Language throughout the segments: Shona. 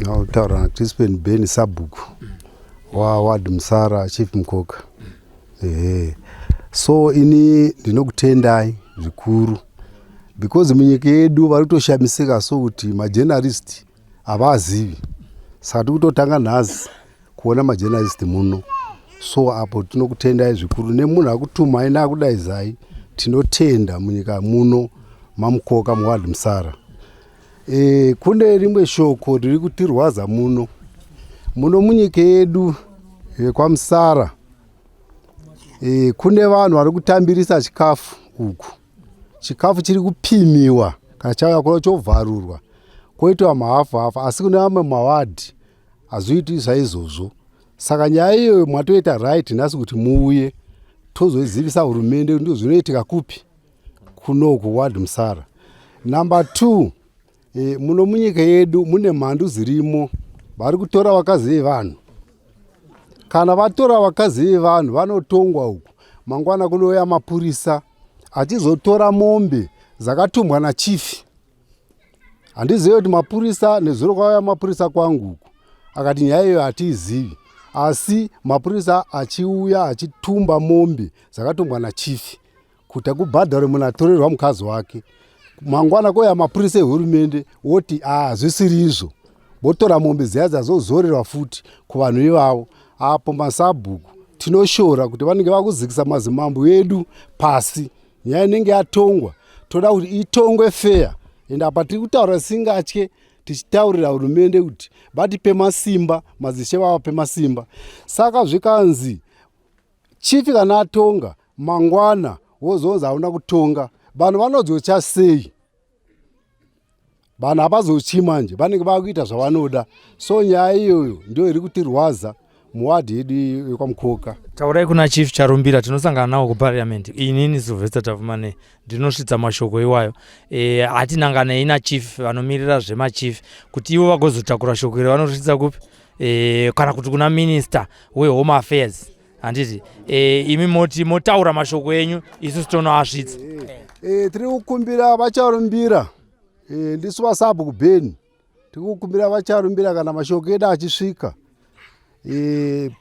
Kutaura naCrispen Ben, sabhuku waward Musara, Chief Mukoka. Ehe, so ini ndinokutendai zvikuru because munyika yedu vari kutoshamisika so kuti majournalist havazivi, saka tiri kutotanga nhasi kuona majournalist muno. So apo tinokutendai zvikuru nemunhu akutumai neakudaidzai. Tinotenda munyika muno maMukoka, muward Musara. Kune rimwe shoko riri kutirwadza muno munyika yedu yekwaMusara. Kune vanhu vari kutambirisa chikafu uku. Chikafu chiri kupimiwa, kana chauya kuno chovharurwa, kwoitwa mahafu hafu, asi kune vamwe mawadhi hazviiti saizvozvo. Saka nyaya iyoyo mwatoita right nhasi kuti muuye tozoizivisa hurumende kuti ndizvo zvinoitika kupi kunoku ward Musara. Number 2, muno munyika yedu mune mhandu dzirimo, vari kutora vakazi vevanhu. Kana vatora vakazi vevanhu, vanotongwa uku. Mangwana kunouya mapurisa achizotora mombe dzakatumbwa nachief. Handizivi kuti mapurisa, nezuro kwauya mapurisa kwangu uku, akati nyaya iyoyo hatiizivi, asi mapurisa achiuya achitumba mombe dzakatumbwa nachief kuti akubhadharwe munhu atorerwa mukadzi wake. Mangwana kouya mapurisa ehurumende woti a zvisiri izvo, votora mombe dziya dzazozorerwa futi kuvanhu ivavo. Apo masabhuku tinoshora kuti vanenge vakudzikisa madzimambo edu pasi. Nyaya inenge yatongwa, toda kuti itongwe fair. Ende apa tiri kutaura singatye, tichitaurira hurumende kuti vatipe masimba, madzishe vavape masimba. Saka zvikanzi chief kana atonga, mangwana wozonzi hauna kutonga, vanhu vanozotya sei? Vanhu havazotyi manje, vanenge vakuita zvavanoda. So nyaya iyoyo ndio iri kutirwadza muwadhi yedu yekwaMukoka. Taurai kuna Chief Charumbira, tinosangana nawo kuparliament. Inini Sylvester Tavumane ndinosvitsa mashoko iwayo. Hatinanganei nachief vanomirira zvemachief kuti ivo vagozotakura shoko iri vanosvitsa kupi, kana kuti kuna minister wehome affairs, handiti? Imi moti motaura mashoko enyu, isusu tonoasvitsa. Tiri kukumbira vaCharumbira, ndisu vasabhuku Bheni, tiri kukumbira vaCharumbira, kana mashoko edu achisvika,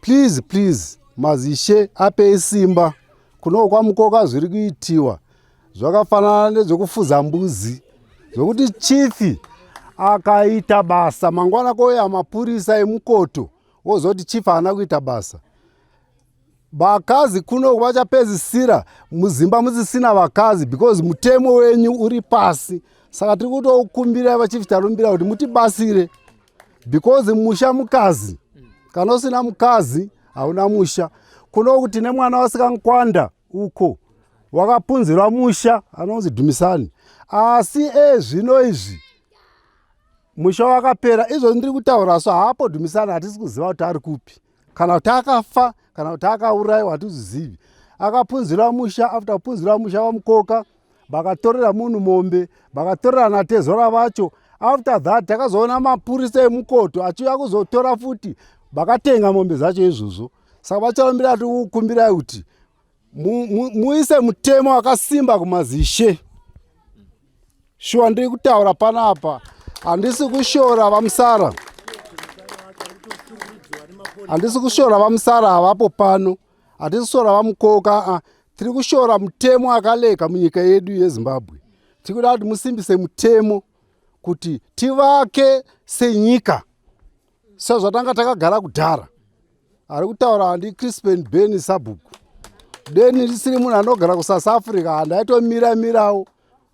please, please, madzishe apei simba. Kuno kwaMukoka zviri kuitiwa zvakafanana nezvekufuza mbuzi, zvokuti chief akaita basa, mangwana kouya mapurisa emukoto wozoti chief haana kuita basa. Vakazi kuno vachapedzisira muzimba musisina vakazi because mutemo wenyu uri pasi. Saka tiri kutokumbira vachief Charumbira kuti mutibatsire because musha mukazi. Kana usina mukazi, hauna musha. Kuno kuti nemwana waSikankwanda uko wakapunzirwa musha, anonzi Dhumisani, asi ezvino izvi musha wakapera. Izvo ndiri kutaura so haapo Dhumisani, hatisi kuziva kuti ari kupi, kana kuti akafa, kana kuti akaurayiwa, hatizvizivi. Akapunzirwa musha. After kupunzirwa musha, vaMukoka vakatorera munhu mombe, vakatorera natezora vacho. After that takazoona mapurisa emukoto achiuya kuzotora futi, vakatenga mombe dzacho izvozvo. Saka vaCharumbira, tiri kukumbirai kuti muise mutemo wakasimba kumazishe. Shuwa, ndiri kutaura panapa, handisi kushora vaMusara, handisi kushora vaMusara, havapo pano. Hatisi kushora vaMukoka, tiri kushora mutemo akaleka munyika yedu yeZimbabwe. Tiri kuda kuti musimbise mutemo kuti tivake senyika sezvatanga takagara kudhara. Ari kutaura handi Crispen Ben, sabhuku. Deni risiri munhu anogara kuSouth Africa, handaitomira mirawo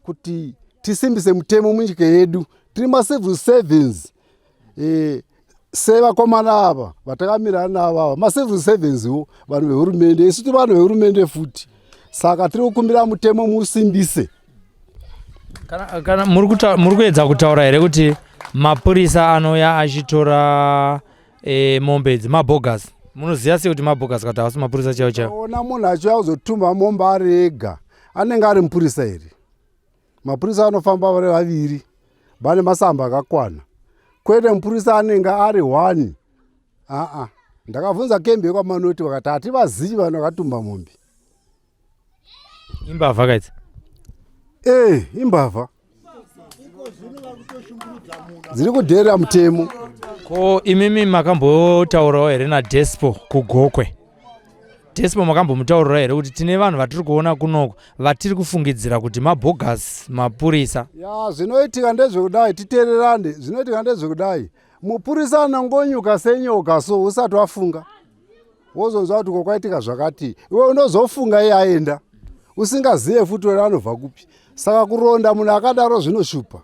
kuti tisimbise mutemo munyika yedu. Tiri macivil servants, sevakomana ava vatakamira navo ava, macivil servants wo, vanhu vehurumende. Isu tiri vanhu vehurumende futi, saka tiri kukumbira mutemo musimbise. Kana muri kuedza kutaura here kuti mapurisa anouya achitora mombe idzi mabogus? Munoziva sei kuti mabogus, kuti havasi mapurisa chaivo chaivo? Ona, munhu achiuya kuzotumba mombe ari ega, anenge ari mupurisa here? Mapurisa anofamba vari vaviri, vane masamba akakwana, kwete mupurisa anenge ari one. Aa, ndakabvunza kembi yekwaManoti, vakati hativazivi vanhu vakatumba mombe. Imbavha kaidzi. Imbavha dziri kudherera mutemo. Ko imimi makambotaurawo here naDespo kuGokwe? Despo makambomutaurira here kuti tine vanhu vatiri kuona kunoko vatiri kufungidzira kuti mabhogasi mapurisa? Ya, zvinoitika ndezvekudai, titeererane. Zvinoitika ndezvekudai, mupurisa anongonyuka senyoka so usati wafunga, wozonzwa kuti ko kwaitika zvakati, iwe unozofunga iye aenda usingazive futi wena anobva kupi. Saka kuronda munhu akadaro zvinoshupa.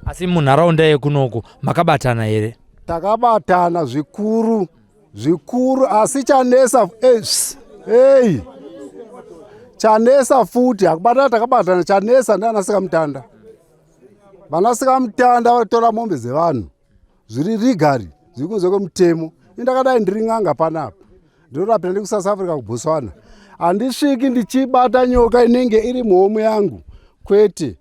Asi munharaunda yekunoku makabatana here? Takabatana zvikuru zvikuru, asi chanesa ei chanesa futi hakubatana, takabatana. Chanesa ndiana sikamutanda. Vana sikamutanda vatora mombe dzevanhu zviri rigari, zviri kunze kwemutemo. Indakadai ndiri n'anga panapa, ndinorapira ndi kuSouth Africa, kuBotswana. Handisviki ndichibata nyoka inenge iri muhomwe yangu, kwete.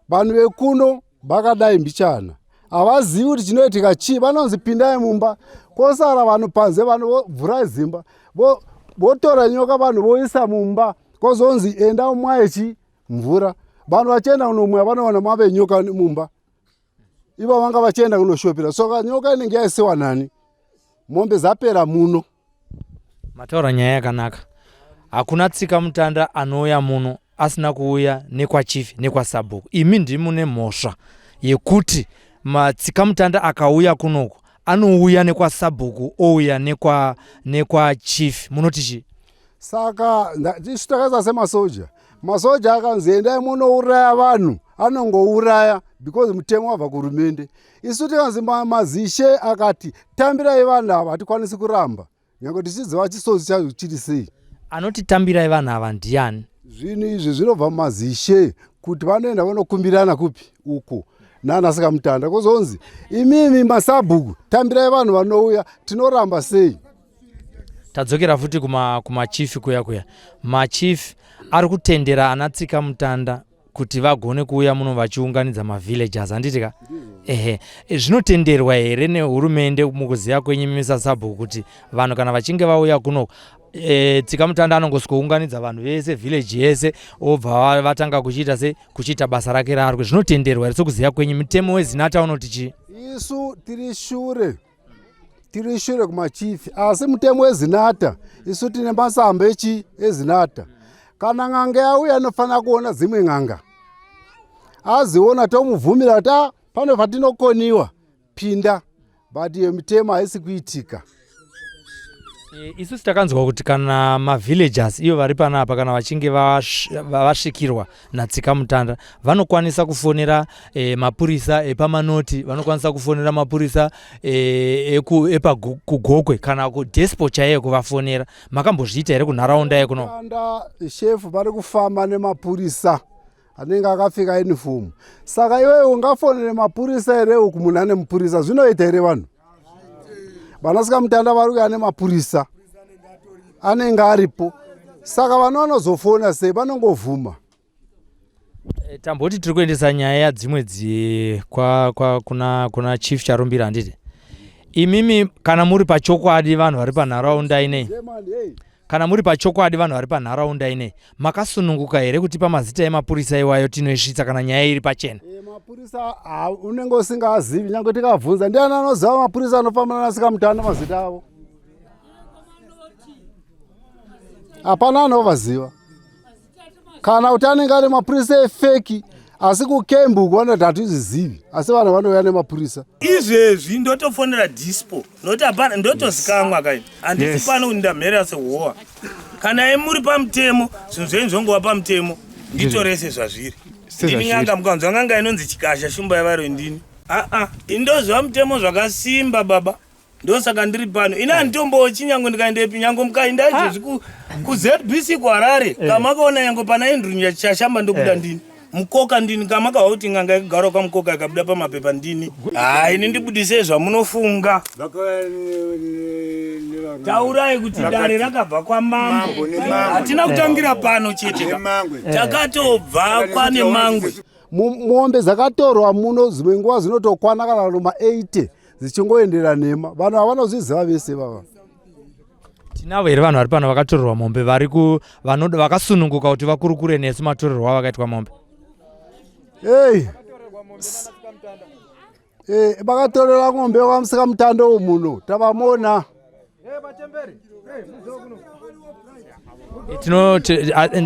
Vanhu vekuno vakadai mbichana havazivi kuti chinoitika chii. Vanonzi pindai mumba, kosara vanhu panze, vanhu vovhurai zimba, votora nyoka, vanhu voisa mumba, kozonzi enda umwaye chi mvura. Vanhu vachienda kunomwa, vanowana mave nyoka mumba. Ivo vanga vachienda kunoshopera, soka nyoka inenge yaisiwa nani? Mombe dzapera muno. Mataura nyaya yakanaka. Hakuna tsika mutanda anouya muno asina kuuya nekwachief nekwasabhuku. Imi ndimune mhosva yekuti matsika mutanda akauya kunoku anouya nekwasabhuku, ouya nekwa nekwachief. Munoti chii? Saka isu takaita semasoja. Masoja akanzi endai munouraya vanhu, anongouraya because mutemo wabva kuhurumende. Isu tikanzi mazishe akati tambirai vanhu ava, hatikwanisi kuramba nyange tichiziva chisozi chacho chiri sei. Anoti tambirai vanhu ava ndiani? Zvinhu izvi zvinobva mumazishe, kuti vanoenda vanokumbirana kupi uko nana sikamutanda, kozonzi imimi masabhuku tambirai vanhu vanouya. Tinoramba sei? Tadzokera futi kumachief kuma kuya kuya. Machief ari kutendera ana tsika mutanda kuti vagone kuuya muno vachiunganidza mavillagers, handiti ka? Ehe, zvinotenderwa here nehurumende mukuziva kwenyu misasabhuku kuti vanhu kana vachinge vauya kuno, tsika mutanda anongosikounganidza vanhu vese, village yese, obva vatanga kuchiita se kuchiita basa rake raari? Zvinotenderwa here sokuziva kwenyu? Mutemo weZinata unoti chii? Isu tiri shure, tiri shure kumachifi, asi mutemo weZinata, isu tine masamba echi eZinata. Kana n'anga yauya inofanira kuona dzimwe n'anga, aziona tomubvumira kuti a pano patinokoniwa, pinda. But iyo mitemo haisi kuitika. Isusu takanzwa kuti kana mavillagers iyo vari panapa, kana vachinge vasvikirwa natsika mutanda, vanokwanisa kufonera mapurisa epamanoti, vanokwanisa kufonera mapurisa epakugokwe kana kudespo chaiyo kuvafonera. Makambozviita here kunharaunda yekuno? Anda shefu vari kufamba nemapurisa anenge akapfeka uniform. Saka iwewe ungafonere mapurisa here uku munhu ane mupurisa? Zvinoita here? Vanhu vanasika mutanda vari kuya nemapurisa anenge aripo, saka vanhu vanozofona sei? Vanongovhuma. Tamboti tiri kuendesa nyaya dzimwe dzi kwa, kwa, kuna Chief Charumbira, handiti? Imimi kana muri pachokwadi, vanhu vari panharaunda inei, kana muri pachokwadi, vanhu vari panharaunda inei, makasununguka here kutipa mazita emapurisa iwayo tinoisvitsa kana nyaya iri pachena? Mapurisa unenge usingazivi, nyange tikabvunza ndiani anoziva mapurisa anofambana nasika mutanda, mazita avo hapana anovaziva, kana kuti anenge ari mapurisa efake. Asi kukembu kuvanoti hatizvizivi, asi vanhu vanouya nemapurisa. Izvezvi ndotofonera dispo nokuti hapana, ndotozikamwa kai, handisi pano kuti ndamherera sehowa. Kana muri pamutemo, zvinhu zvenyu zvongova pamutemo, nditorese zvazviri. Ndini n'anga, mukanzwa n'anga inonzi Chikasha, shumba yavaroi, ndini. Aa, indoziva mutemo zvakasimba baba, ndosaka ndiri pano. Ini handitombochi, nyange ndikaendepi, nyange mukaenda izvezvi kuZBC kuHarare, kamakaona nyange pana Andrew Chashamba, ndobuda ndini mukoka, ndini. Kamakahwa kuti n'anga yakagara kwamukoka ikabuda pamapepa, ndini. Hai, ini ndibudisei zvamunofunga. Taurai kuti dare rakabva kwamambo, hatina kutangira pano chete ka. Takatobva kwane mangwe. Mombe dzakatorwa muno dzimwe nguva dzinotokwana kana roma 80 dzichingoendera nhema. Vanhu havanozviziva vese vava. Tinavo here vanhu vari pano vakatorerwa mombe, vari vakasununguka kuti vakurukure nesu matorerwo avakaitwa mombe? Ei. Eh, vakatorera ng'ombe kwamusika mutando muno tavamona.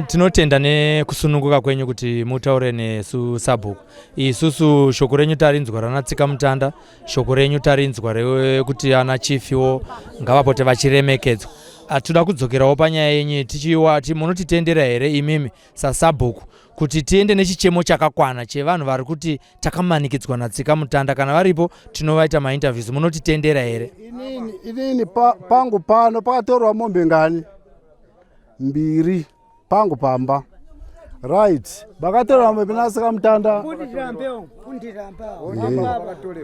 Tinotenda nekusununguka kwenyu kuti mutaure nesu sabhuku. Isusu shoko renyu tarinzwa rana tsika mutanda, shoko renyu tarinzwa rekuti ana chifiwo ngavapote vachiremekedzwa. Toda kudzokerawo panyaya yenyu tichiwa munotitendera here imimi sasabhuku kuti tiende nechichemo chakakwana chevanhu vari kuti takamanikidzwa natsika mutanda? Kana varipo tinovaita mainterviews, munotitendera here? Inini pangu pano pakatorwa mombe ngani? Mbiri pangu pamba. Right, vakatorwa mombe nasika mutanda.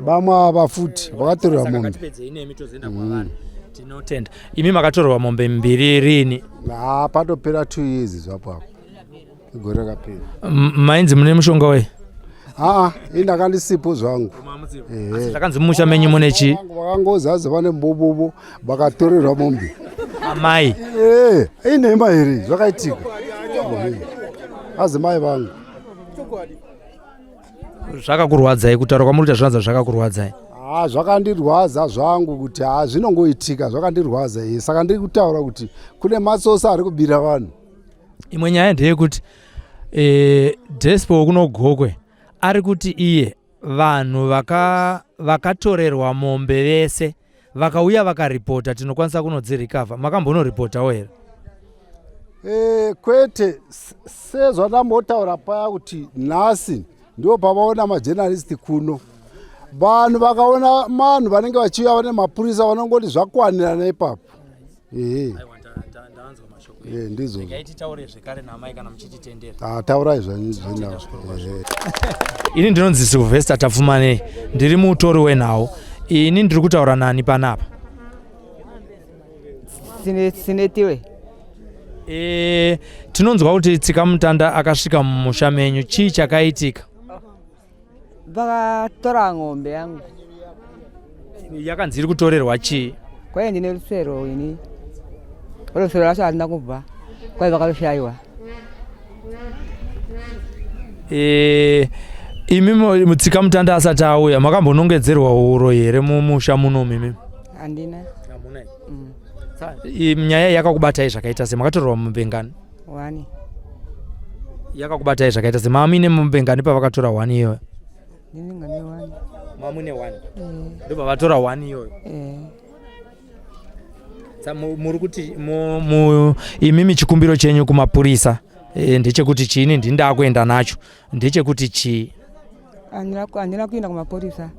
Vamwe ava futi vakatorwa mombe. Tinotenda. Imi makatorwa mombe mbiri rini? Ha, patopera 2 years zvapo apo. Igore rakapera. Mainzi mune mushonga wei? Aa, ini ndakandisipo zvangu. Asi zvakanzi mumusha menyu mune chii? Vakangozazi vane mbobobo vakatorerwa mombe. Amai. Eh, inhema here zvakaitika? Azi mai vangu. Zvakakurwadzai kutaura kwamuri kuita zvinonzi zvakakurwadzai? Ha, zvakandirwadza zvangu kuti ha, zvinongoitika, zvakandirwadza iye. Saka ndiri kutaura kuti kune matsotsi ari kubira vanhu. Imwe nyaya ndeyekuti Despo kuno Gokwe ari kuti iye vanhu vakatorerwa mombe vese vakauya vakaripota tinokwanisa kunodzirikavha. Makambonoripotawo here? Kwete, sezvandambotaura paya kuti nhasi ndipo pavaona majenalisti kuno. Vanhu vakaona vanhu vanenge vachiuya vane mapurisa vanongoti zvakwanirana ipapo. Ehe. Ndizvo. Titaure zvekare namai kana muchititendera. Taurai zvenyu zvenyu. Ini ndinonzi Sylvester Tapfumanei, ndiri mutori wenhau. Ini ndiri kutaura nani panapa? Sinetiwe. Tinonzwa kuti Tsika Mutanda akasvika mumusha menyu. Chii chakaitika? Vakatora ng'ombe yangu. Yakanzi iri kutorerwa chii? Kwai ndine rusero ini. Rusero racho harina kubva. Kwai vakarushayiwa. Imi Tsika Mutanda asati auya makambonongedzerwa uro here mumusha muno mimi? Handina. Hamuna. Nyaya yakakubatai zvakaita sei? Makatorerwa mombe ngani? 1. Yakakubatai zvakaita sei? Mamuine mombe ngani pavakatora 1 iyoyo? Ndinenge ne 1. Mamuine 1. Ndobva vatora 1 iyoyo. Muri kuti imimi chikumbiro chenyu kumapurisa ndechekuti chiini? Ndini ndakuenda nacho. Ndechekuti chii? Handina kuenda kumapurisa.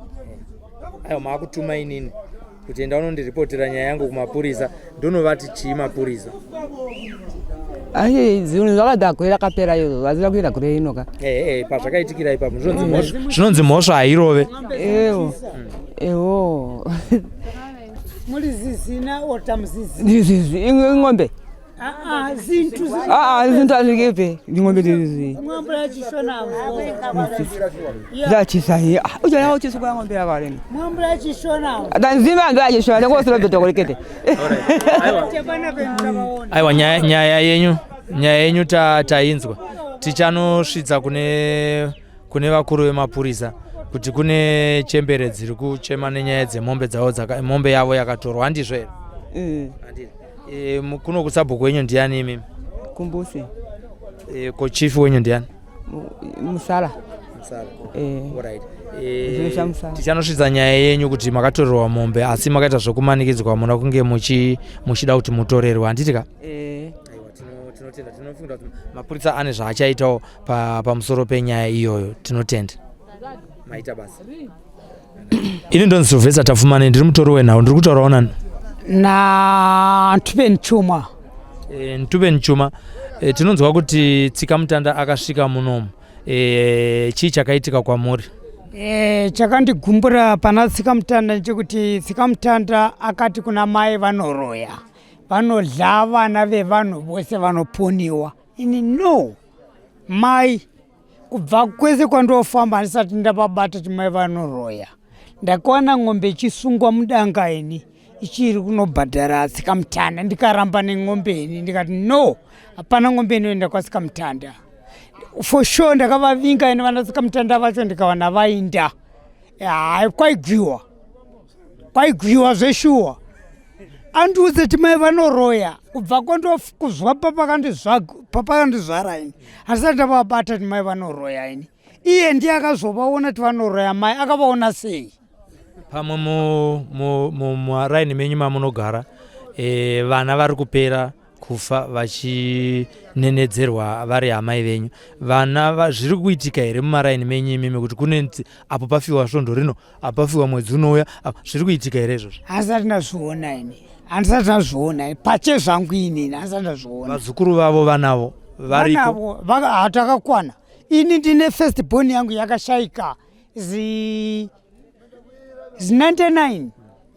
Aiwa, maakutuma inini kuti enda unondiripotera nyaya yangu kumapurisa. Ndonovati chii mapurisa? Ai, zvinhu zvakadha gore rakapera izvo, hazvina kuenda gore inoka. Pazvakaitikira ipapo zvinonzi mhosva hairove. Ewo. Ewo. Muri zizina otamzizi. Ndizizi ing'ombe. Zintu. Zintu azvikipe. Ing'ombe ndizizi. Ng'ombe yachishona. Zachisa hiya. Uchana uchisa kwa ng'ombe yakaleni. Ng'ombe yachishona. Danzima ndo yachishona ndiko sio beto kulikete. Aiwa, nyaya yenyu tainzwa. Tichanosvitsa kune vakuru vemapurisa kuti kune chembere dziri kuchema nenyaya dzemombe dzavo, mombe yavo yakatorwa, handizvo here? Kuno kusabhuku wenyu ndiani imimi? Kumbusi. Ko chief wenyu ndiani? Musala. Musala. Alright. Tichanosvitsa nyaya yenyu kuti makatorerwa mombe asi makaita zvokumanikidzwa, muna kunge muchida kuti mutorerwe, handiti ka? Tinotenda. Tinofunga kuti mapurisa ane zvaachaitawo pamusoro penyaya iyoyo. Tinotenda, maita basa. Ini ndonzi Sylvester Tafumane, ndiri mutori wenhau. Ndiri kutaurawo nani? Na Ntubeni Chuma. Ntubeni Chuma, tinonzwa kuti Tsika Mutanda akasvika munomu. Chii chakaitika kwamuri? Chakandigumbura pana Tsika Mutanda ndechekuti Tsika Mutanda akati kuna mai vanoroya, vanodla vana vevanhu vose vanoponiwa. Ini no, mai kubva kwese kwandofamba handisati ndavabata kuti mai vanoroya. Ndakawana ng'ombe ichisungwa mudanga ini ichiri kunobhadhara Tsika Mutanda, ndikaramba neng'ombe ini, ndikati no, hapana ng'ombe inoenda kwaTsika Mutanda for sure. Ndakavavinga ini vana Tsika Mutanda vacho, ndikawana vainda. Hayi, kwaigwiwa, kwaigwiwa zveshuwa. Andiudze kuti mai vanoroya kubva kwandokuzwa papakandizvara ini handisati ndavabata kuti mai vanoroya ini. Iye ndiye akazovaona kuti vanoroya mai, akavaona sei? Pamwe mumaraini menyu mamunogara e, vana vari kupera kufa vachinenedzerwa vari amai venyu vana zviri kuitika here mumaraini menyu imimi kuti kune apo pafiwa svondo rino apo pafiwa mwedzi unouya zviri kuitika here izvozvo? Handisati ndazviona ini, handisati ndazviona ini pache zvangu inini handisati ndazviona. Vazukuru vavo vanavo variko? Hatakakwana ini ndine first born yangu yakashaika zi 99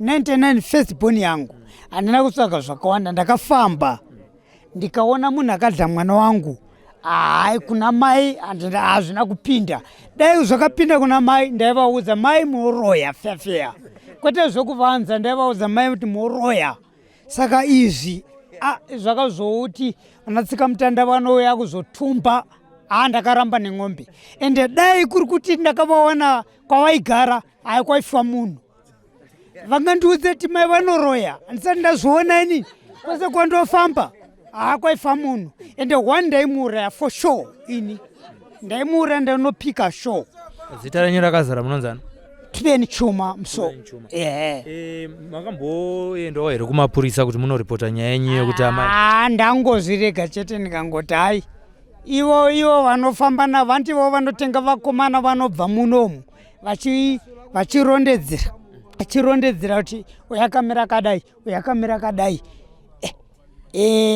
99 first born yangu. Handina kutsvaga zvakawanda, ndakafamba ndikaona munhu akadla mwana wangu. Hai, kuna mai hazvina kupinda. Dai zvakapinda kuna mai ndaivaudza mai muroya fefeya, kwete zvekuvanza, ndaivaudza mai kuti muroya. Saka izvi zvakazouti vanatsika mutanda vanouya kuzotumba. Ndakaramba nen'ombe, ende dai kuri kuti ndakavawana kwavaigara, hai, kwaifiwa munhu vangandiudze kuti mai vanoroya. Handisati ndazviona ini kwese kwandofamba. Kwaifa munhu, ende one ndaimuuraya for sure. Ini ndaimuuraya, ndainopika sure. Zita renyu rakazara munonzani? Tibeni Chuma Muso. Ehe. E, makamboendawo here kumapurisa kuti munoripota nyaya yenyu yekuti amai? Ndangozvirega chete, ndikangoti hai, ivo vanofamba navo vanti ivo vanotenga vakomana vanobva munomu vachirondedzera kuti uyakamira kadai, uyakamira kadai.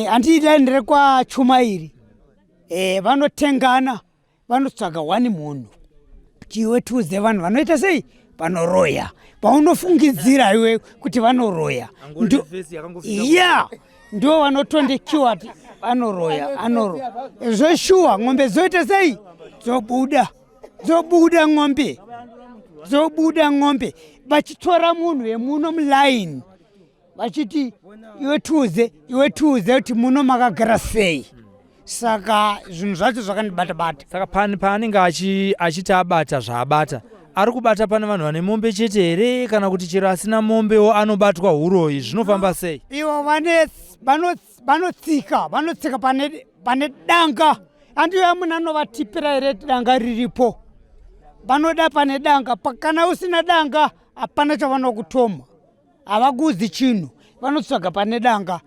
Handii dai ndiri kwaChuma iri, vanotengana, vanotsvaga wani munhu kuti iwe tiudze vanhu vanoita sei, vanoroya, vaunofungidzira iwe kuti vanoroya. Ya, ndo vanotondekiwa kuti vanoroya, anoroya zveshuwa. Ng'ombe dzoita sei? Dzobuda, dzobuda ng'ombe, dzobuda ng'ombe, vachitora munhu wemuno mulaini vachiti iwe tiudze, iwe tiudze kuti muno makagara sei. Saka zvinhu zvacho zvakandibata bata. Saka paanenge achiti abata zvaabata, ari kubata pane vanhu vane mombe chete here, kana kuti chero asina mombewo anobatwa uroyi? Zvinofamba sei? Ivo vanotsika, vanotsika pane danga. Andiyo munhu anovatipira here danga riripo? Vanoda pane danga. Kana usina danga hapana chavanokutoma, havakuudzi chinhu. Vanotsvaga pane danga,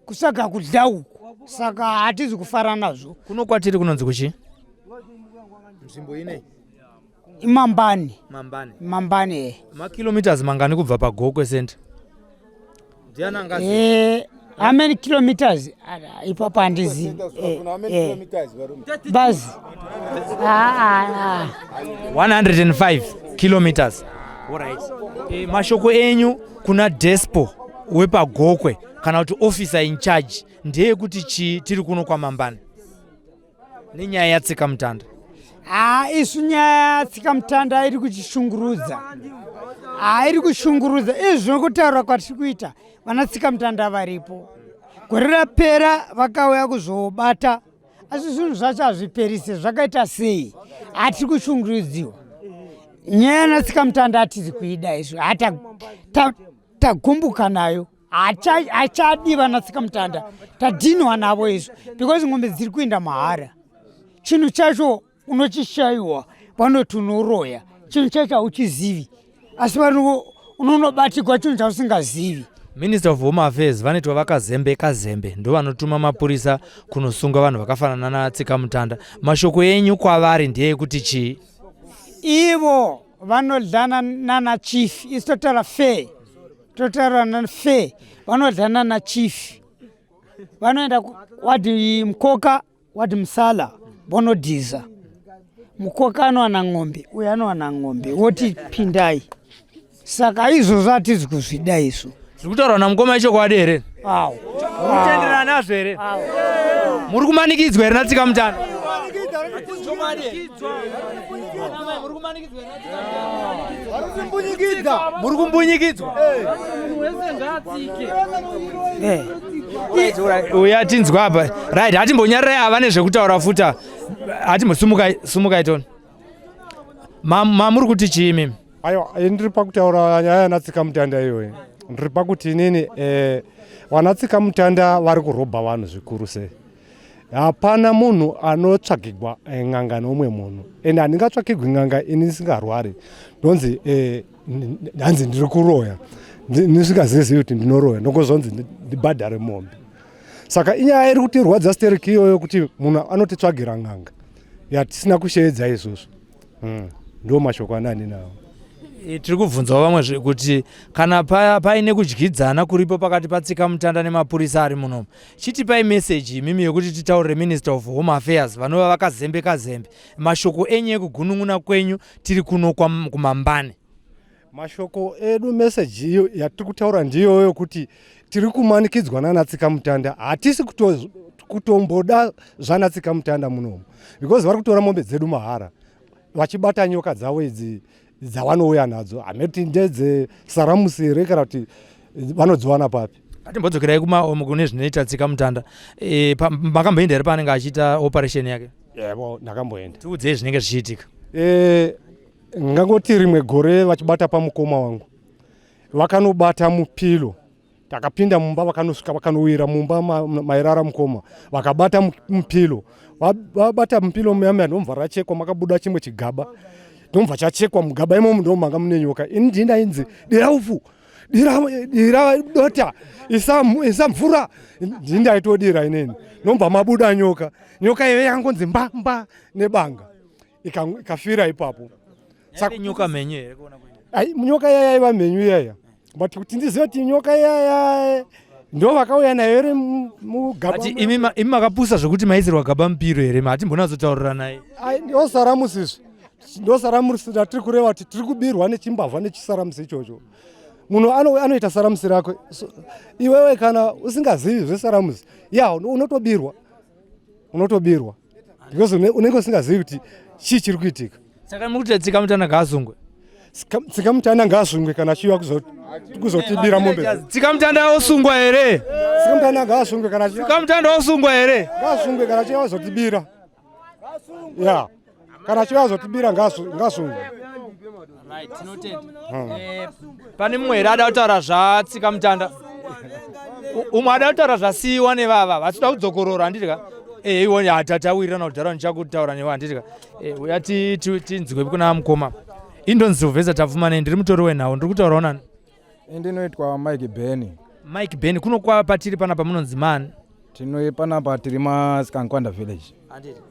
kutsvaga kudya uku. Saka hatizi kufara nazvo. Kuno kwatiri kunonzi kuchi nzvimbo inei? Imambani. Mambani. Mambani. Makilometers mangani kubva paGokwe center? Ndiani angazi? How many kilometers? Ipapo handizivi. Bhazi. 105 kilometers. Alright. Mashoko enyu kuna despo wepaGokwe kana kuti officer in charge ndeyekuti chii? Tiri kuno kwaMambani nenyaya yaTsika Mutanda. Ha, isu nyaya yaTsika Mutanda iri kuchishungurudza, ha, iri kushungurudza. Izvi zvokutaura kwatiri kuita, vana Tsika Mutanda varipo. Gore rapera vakauya kuzobata, asi zvinhu zvacho hazviperise. Zvakaita sei? Hatiri kushungurudziwa. Nyaya yanaTsika Mutanda hatizi kuida izvo, tagumbuka nayo. Hachadi vana Tsika Mutanda, tadhinwa navo izvo, because ng'ombe dziri kuenda mahara. Chinhu chacho unochishayiwa, vanoti unoroya. Chinhu chacho hauchizivi, asi unonobatirwa chinhu chausingazivi. Minister of Home Affairs vanoitwa vaKazembe Kazembe, ndo vanotuma mapurisa kunosunga vanhu vakafanana naTsika Mutanda. Mashoko enyu kwavari ndeyekuti chii? Ivo vanodlana nana chief. Isi totaura fair, totaura nafair. Vanodlana nachief, vanoenda wadi Mukoka, wadi Musala, vonodhiza. Mukoka anowana ng'ombe, uyo anowana ng'ombe, woti pindai. Saka izvozvo hatizi kuzvida isu. Zviri kutaurwa namukoma ichokwadi here? Awo. Mukutenderana nazvo here? Muri kumanikidzwa here naTsika Mutanda? Muri kumbunyikidzwa? Uya tinzwa apa. Right, hatimbonyarirai ava nezvekutaura futa. Hatimbosumukai, sumukai toni. Mamuri kuti chii imimi? Aiwa, ndiri pakutaura nyaya yanaTsikamutanda iyoyi. Ndiri pakuti inini vanaTsikamutanda vari kurobha vanhu zvikuru sei. Hapana munhu anotsvagigwa n'anga neumwe munhu, ende handingatsvakigwi n'anga ini ndisingarwari. Ndonzi hanzi ndiri kuroya, ndisingazivi kuti ndinoroya, ndongozonzi ndibhadhare mombe. Saka inyaya iri kutirwadza stereki iyoyo, kuti munhu anotitsvagira n'anga yatisina kusheedza izvozvo. Ndo mashoko andinawo. Tiri kubvunzawo vamwe kuti kana paine kudyidzana kuripo pakati paTsikamutanda nemapurisa ari munomu, chitipai meseji imimi yekuti titaurire Minister of Home Affairs vanova vakazembe kazembe mashoko enyu ekugunun'una kwenyu tiri kuno kuMambane. Mashoko edu, meseji iyo yatiri kutaura ndiyoyo yokuti tiri kumanikidzwa nanaTsikamutanda. Hatisi kutomboda zvanaTsikamutanda munomu, because vari kutora mombe dzedu mahara vachibata nyoka dzavo idzi dzavanouya nadzo. Hameti ndedzesaramusi here kana kuti vanodziwana papi? Atimbodzokerai kune zvinoita Tsikamutanda. Makamboenda here paanenge achiita operation yake? Yebo, ndakamboenda. Tiudzei zvinenge zvichiitika. Ngangoti rimwe gore vachibata pamukoma wangu, vakanobata mupilo. Takapinda mumba, vakanosvika vakanowira mumba mairara mukoma, vakabata mupilo. Vabata mupilo muya, ndomubva rachekwa, makabuda chimwe chigaba, ndomubva chachekwa. Mugaba imomo ndo manga mune nyoka. Ini ndindainzi dira upfu, dira dota, isa mvura, ndindaitodira inini, ndomubva mabuda nyoka. Nyoka iyo yakangonzi mba mba nebanga, ikafira ipapo. Nyoka mhenyu here? Ai, nyoka iya yaiva mhenyu iyaya, but kuti ndizive kuti nyoka iyaya ndo vakauya nayo here mugaba. Imi makapusa zvokuti maisirwa gaba mupiro here? Hatimbonatsotaurira naye. Ai, ndosaramusi izvi, ndosaramusi ratiri kureva kuti tiri kubirwa nechimbavha nechisaramusi ichocho. Munhu anoita saramusi rako. Iwewe kana usingazivi zvesaramusi ya, unotobirwa, unotobirwa because unenge usingazivi kuti chii chiri kuitika. Saka muri kuti Tsikamutanda ngaasungwe? Tsikamutanda ngaasungwe kana achiuya kuzotibira mombe. Tsikamutanda osungwa here? Tsikamutanda ngaasungwe kana Tsikamutanda osungwa here? Ngaasungwe kana achiuya kuzotibira ya, kana achiuya kuzotibira ngaasungwe. Pane mumwe here ada kutaura zvaTsikamutanda? Umwe ada kutaura zvasiyiwa nevava vasida kudzokorora, handiti ka? Iwo hatawirirana kudhara, ndichakutaura newe, handiti ka? Uya tinzwe kuna mukoma. Indonzi Sylvester Tapfumanei, ndiri mutori wenhau. Ndiri kutaurawo nani? Ndinoitwa Mike Beni. Mike Beni, kuno kwa patiri panapa munonzi mani? Tino panapa tiri maSkankwanda village. Handiti?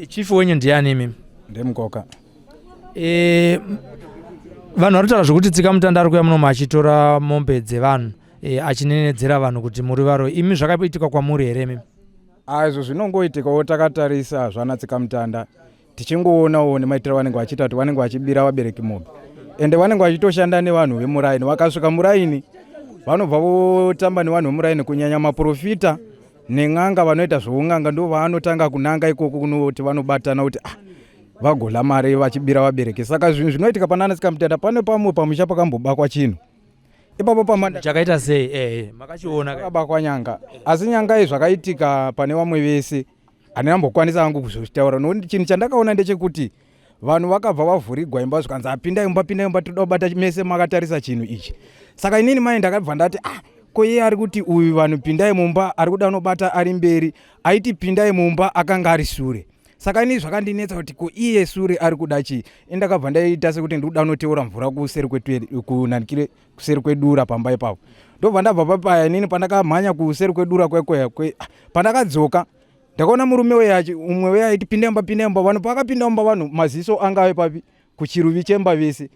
Chief wenyu ndiani imimi? Ndemukoka. Vanhu vari kutaura zvokuti Tsikamutanda ari kuuya munomu achitora mombe dzevanhu, achinenedzera vanhu kuti muri varo. Imi zvakaitika kwamuri here imimi? Izvo zvinongoitikawo takatarisa zvana Tsikamutanda, tichingoonawo nemaitiro avanenge vachiita kuti vanenge vachibira vabereki mombe, ende vanenge vachitoshanda nevanhu vemuraini. Vakasvika muraini vanobva votamba nevanhu vemuraini, kunyanya maprofita nen'anga vanoita zvoun'anga, ndo vaanotanga kunanga ikoko kunoti vanobatana kuti vagola mari vachibira vabereki. Saka zvinhu zvinoitika panana Tsikamutanda, pane pamwe pamusha pakambobakwa chinhu ipapo pamanda. Chakaita sei? Makachiona? Pakabakwa nyanga, asi nyanga iyi zvakaitika pane vamwe vese handina mbokwanisa hangu kuzozvitaura, nokuti chinhu chandakaona ndechekuti vanhu vakabva vavhurigwa imba, zvikanzi apinda imba, pinda imba, toda kubata mese makatarisa chinhu ichi. Saka inini mai ndakabva ndati, ah, ko iye ari kuti uyu vanhu pindai mumba, ari kuda unobata ari mberi, aiti pindai mumba akanga ari sure. Saka ini zvakandinetsa kuti ko iye sure ari kuda chii? Indakabva ndaita sekuti ndiri kuda unoteura mvura kuseri kunanikire kuseri kwedura pamba ipapo. Ndobva ndabva papaya inini pandakamhanya kuseri kwedura kwekweya, pandakadzoka ndakaona murume uya, umwe uya aiti pinda mumba, pinda mumba. Vanhu paakapinda mumba, vanhu maziso anga ave papi? Kuchiruvi chemba vese.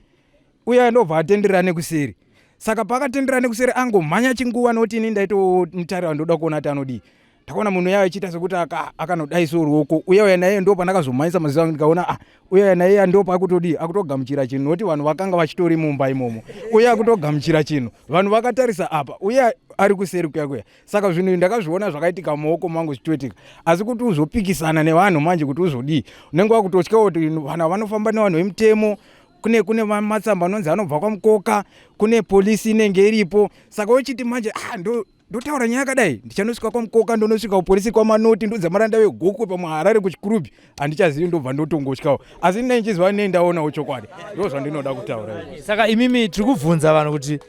Uya ndobva atenderera nekuseri. Saka paakatenderera nekuseri angomhanya chinguva, nokuti ini ndaitomutarira, ndoda kuona kuti anodii. Ndakaona munhu uya achiita sekuti akanodaisawo ruoko. Uya uya naiye ndo pandakazomhanyisa maziso angu ndikaona, ah, uya uya naiye ndo paakutodii, akutogamuchira chinhu, nokuti vanhu vakanga vachitori mumba imomo. Uya akutogamuchira chinhu, vanhu vakatarisa apa, uya ari kuseri kuya kuya. Saka zvinhu izvi ndakazviona zvakaitika mumaoko mangu zvichitoitika, asi kuti uzopikisana nevanhu manje kuti uzodii, unenge wakutotya kuti vanhu vanofamba nevanhu vemutemo. Kune matsamba anonzi anobva kwamukoka, kune polisi inenge iripo. Saka uchiti manje, ah, ndo Ndotaura nyaya yakadai, ndichanosvika kwaMukoka, ndonosvika kupolisi kwaManoti, ndodzamara ndave Gokwe, pamwe Harare kuChikurubi, handichazivi, ndobva ndotongotyawo. Asi ndinei ndichiziva, nei ndaonawo chokwadi. Ndo zvandinoda kutaura. Saka imimi, tiri kubvunza vanhu kuti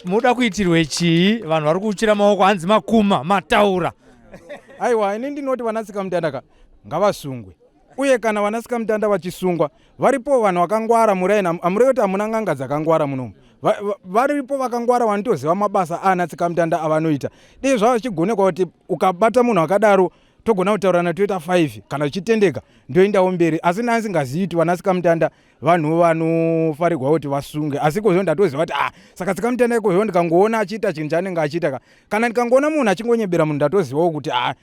muda kuitirwe chii? Vanhu vari kuuchira maoko, hanzi makuma mataura. Aiwa, ini ndinoti vanatsikamutanda ngavasungwe, uye kana vanatsikamutanda vachisungwa, varipo vanhu vakangwara muraini. Amureve kuti hamuna n'anga dzakangwara munomu? Varipo vakangwara vanotoziva mabasa aana tsikamutanda avanoita. Dei zvava zvichigonekwa kuti ukabata munhu akadaro, togona kutaurana, toita 5 kana zvichitendeka, ndoendawo mberi. Asi ndandisingazivi kuti vana tsikamutanda vanhu vanofarirwa kuti vasunge. Asi ikozvo ndatoziva kuti, ah, saka tsikamutanda ikozvo ndikangoona achiita chinhu chaanenge achiita ka, kana ndikangoona munhu achingonyebera munhu, ndatozivawo kuti, ah,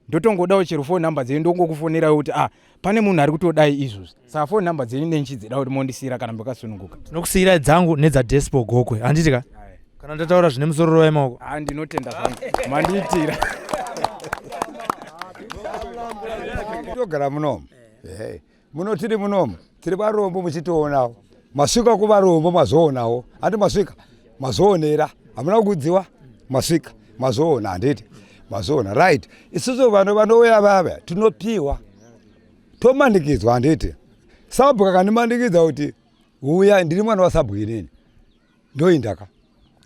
ndotongodawo chero phone number dzenyu, ndongokufonerawo kuti, ah, pane munhu ari kutodai izvozvi. Saka phone number dzenyu nenchidzida kuti mondisiyira kana makasununguka. Tinokusiyirai dzangu nedzaDespo Gokwe, handiti ka? Kana ndataura zvine musoro, rovai maoko. Ah, ndinotenda zvangu, mandiitira. Togara munomu. Ehe, muno tiri munomu, tiri varombo, muchitionawo. Masvika kuvarombo, mazoonawo, handi? Masvika, mazoonera, hamuna kudziwa. Masvika, mazoona, handiti? Mazoona, right? Isusu vanhu vanouya vava tinopiwa, tomanikidzwa, handiti? Sabhuku akandimanikidza kuti uya, ndiri mwana wasabhuku inini, ndoindaka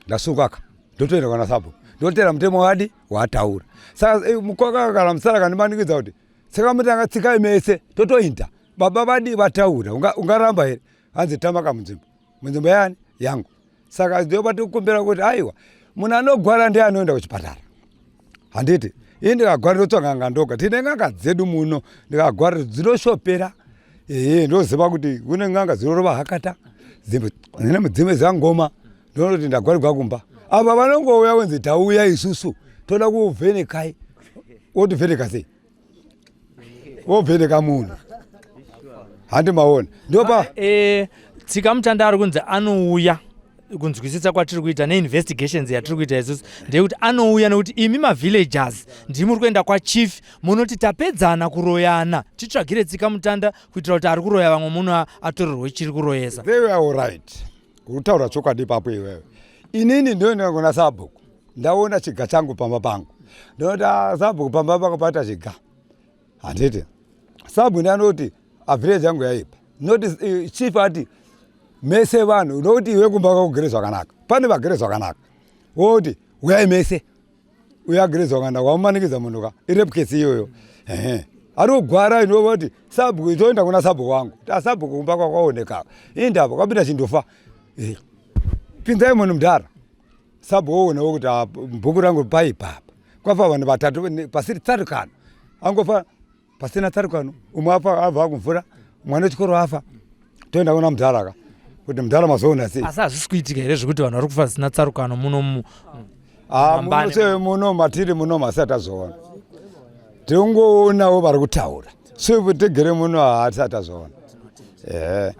ndasungaka, ndotoenda kwana sabhuku, ndotera mutemo wadi wataura. Saka mukwaka kana musara akandimanikidza kuti saka mutanga tsikai mese, totoinda. Baba vadi vataura, ungaramba here? Hanzi tamaka munzvimbo, munzvimbo yani yangu. Saka ndopatikukumbira kuti aiwa, munhu anogwara ndiye anoenda kuchipatara, handiti? Ii, ndikagwara ndotsvaga n'anga ndoga. Tine n'anga dzedu muno. Ndikagwara dzinoshopera. Ehe, ndoziva kuti kune n'anga dzinorova hakata, dzine mudzimwe dzangoma. Ndonoti ndagwarirwa kumba. Ava vanongouya wenzi tauya isusu toda kuvhenekai. Wotivheneka sei? Wovheneka munhu, handi? Maona, ndopa Tsika mutanda ari kunzi anouya. Kunzwisisa kwatiri kuita neinvestigations yatiri kuita isusu ndeyekuti anouya nekuti imi mavillagers ndimi muri kuenda kwachief, munoti tapedzana kuroyana, titsvagire tsika mutanda kuitira kuti ari kuroya vamwe muno atorerwe chiri kuroyesa. They were all right. Kutaura chokwadi ipapo iwewe, inini ndoenda kuna sabhuku, ndaona chiga changu pamba pangu, ndinoti, "Ah, sabhuku, pamba pangu paita chiga," handiti? Sabhuku ndanoti avhireji yangu yaipa, noti chief ati mese vanhu, nokuti iwe kumba kwakugere zvakanaka, pane vagere zvakanaka, woti uyai mese, uyo agere zvakanaka, wamumanikidza munhu ka, irape case iyoyo. Ehe, ari kugwara, inovoti sabhuku, toenda kuna sabhuku wangu, tasabhuku kumba kwakwaoneka indava kwapinda chindofa. Pinzai munhu mudhara. Sabhuku oonawo kuti, ah, bhuku rangu paipapa kwafa vanhu vatatu pasiri tsarukano, angofa pasina tsarukano, umwe afa abva kumvura, mwana wechikoro afa, toenda kuna mudhara ka kuti mudhara mazoona sei? Asi hazvisi kuitika here zvekuti vanhu vari kufa zvisina tsarukano muno Ah, muno se muno matiri muno masati azoona, tingoonawo vari kutaura so tigere muno hatisati azoona. Ehe.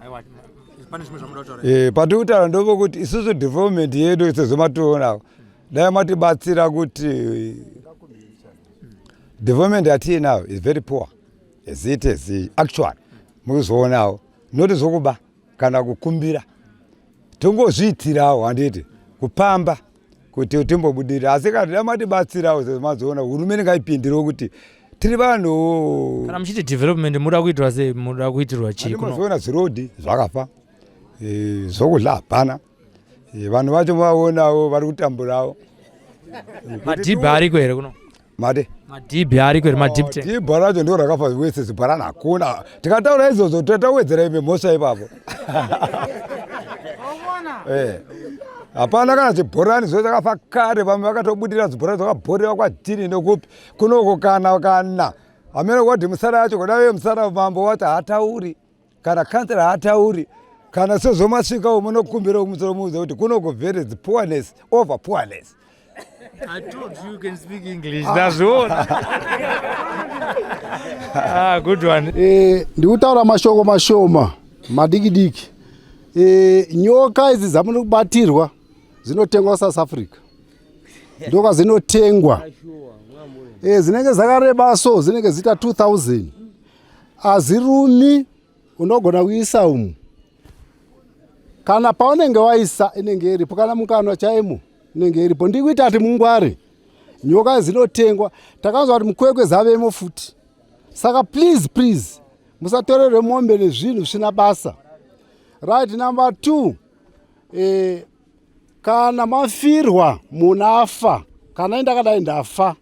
Patiri kutaura ndopokuti isusu development yedu sezvo mationa, dai matibatsira kuti development yatiinayo is very poor as it is actually. Mukuzoonawo, noti zvokuba kana kukumbira tongozviitirawo, handiti? Kupamba kuti timbobudirira. Asi kana dai matibatsirawo sezvo mazoona, hurumende ngaipindirewo kuti tiri vanhu. Kana muchiti development, muda kuitirwa sei? Muda kuitirwa chii? Mazoona zvirodhi zvakafa, zvokudla hapana. Vanhu vacho vaonawo vari kutamburawo. Madhibhi ariko here kuno? Made Madhibhi ariko here, madhibhi tank? Dhibha racho ndo rakafa wese, zibharani hakuna. Tikataura izvozvo tatawedzera imwe mhosva ipapo. Hapana kana chibhorani, zvo zvakafa kare. Vamwe vakatobudira zvibhorani zvakabhorewa kwadhini nekupi kunoko, kana hamene wadhi musara yacho kuda musara. Mambo wacho haatauri, kana kansera haatauri, kana sezvo masvikawo munokumbira kumusoro muudze kuti kunoko very poorness over poorness. I told you you can speak English. Ndazviona. Ah, good one. Ndikutaura mashoko mashoma madiki diki. Nyoka idzi dzamuri kubatirwa dzinotengwa South Africa, ndoka dzinotengwa. Dzinenge dzakareba so, dzinenge dziita 2000, hazirumi. Unogona kuisa umu, kana paunenge waisa inenge iripo, kana mukanwa chaimo inenge iripo. Ndikuita ati mungware. Nyoka dzinotengwa. Takanzwa kuti mukwekwe dzavemo futi. Saka please please musatorerwe mombe nezvinhu zvisina basa. Right, number 2, kana mafirwa munafa, kana indakadai ndafa,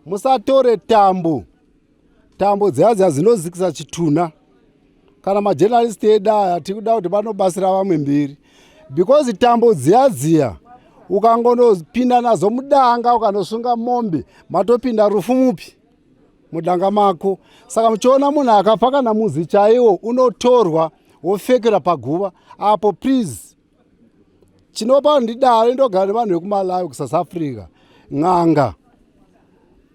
musatore tambo. Tambo dziya dziya dzinozikisa chitunha. Kana majournalist edu aya tikuda kuti vanobatsira vamwe mberi, because tambo dziya dziya ukangonopinda nazo mudanga, ukanosunga mombe, matopinda rufu mupi mudanga mako. Saka muchiona munhu akafa kana muzi chaiwo unotorwa wofekera paguva apo. Please, chinopa ndidaro, indogara nevanhu vekuMalawi, kuSouth Africa, n'anga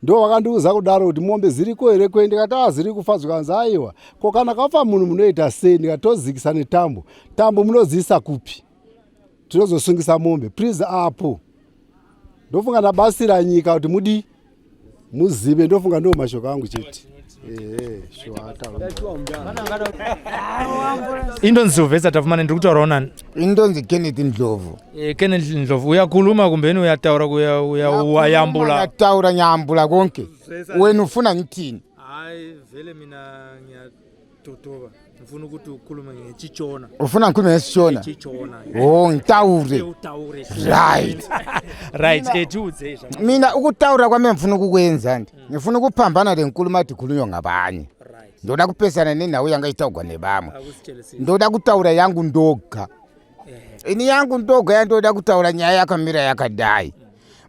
ndo vakandiudza kudaro kuti mombe ziriko here kwe. Ndikati a ziri kufa. Zvikanzi aiwa, ko kana kafa munhu munoita sei? Ndikatozikisa netambo. Tambo munodziisa kupi? Tinozosungisa mombe. Please, apo ndofunga ndabatsira nyika kuti mudi muzive. Ndofunga ndo mashoko angu chete. Ehe, sure. Indonzi Sylvester Tafumane, ndiri kutaurawo nani? Indonzi Kenneth Ndlovu. Kenneth Ndlovu, uyakhuluma kumbeni uyataura kuya uya uyambula? Taura, nyambula konke. Wena ufuna ngithini? Hayi vele, mina ngiyatotoba, ngifuna ukuthi ukhulume ngechichona. Ufuna ngikhulume ngesishona? Chichona. Oh, ngitaure. Utaure. Right. Right, ke tiudze Mina ukutaura kwami ngifuna ukukwenza ndi ngifuna ukuphambana le nkulumo ati ikhulunywa ngabanye. Ndoda kupesana nenhau yanga itaugwa nevamwe. Ndoda kutaura yangu ndoga. Ini yangu ndoga yandoda kutaura, nyaya yakamira yakadai.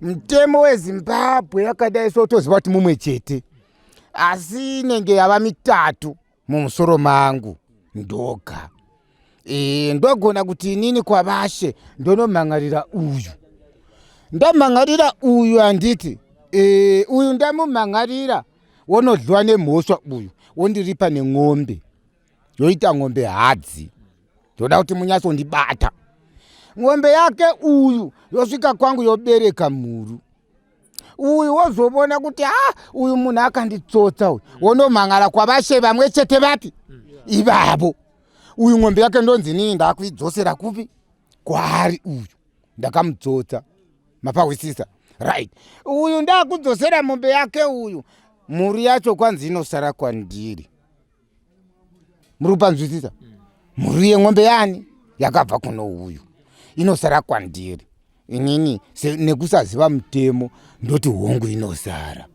Mutemo weZimbabwe yakadai, so toziva kuti mumwe chete, asi inenge yava mitatu mumusoro mangu ndoga. Ndogona kuti inini kwavashe ndonomhan'arira uyu, ndamhan'arira uyu, handiti? Uyu ndamumhan'arira, wonodliwa nemhosva uyu, wondiripa nen'ombe, yoita ng'ombe hadzi. Ndoda kuti munyatsondibata. Ng'ombe yake uyu yosvika kwangu, yobereka mhuru. Uyu wozovona kuti a uyu munhu akanditsotsa uyu, wonomhan'ara kwavashe vamwe chete vapi ivavo. Uyu ng'ombe yake ndonzi nini ndakuidzosera kupi? Kwaari uyu ndakamutsotsa. Mapahwisisa? Right. Uyu ndakudzosera mombe yake uyu, mhuri yacho kwanzi inosara kwandiri. Muri kupanzwisisa? Mhuri yeng'ombe yani yakabva kuno uyu inosara kwandiri. Inini nekusaziva mutemo ndoti hongu, inosara.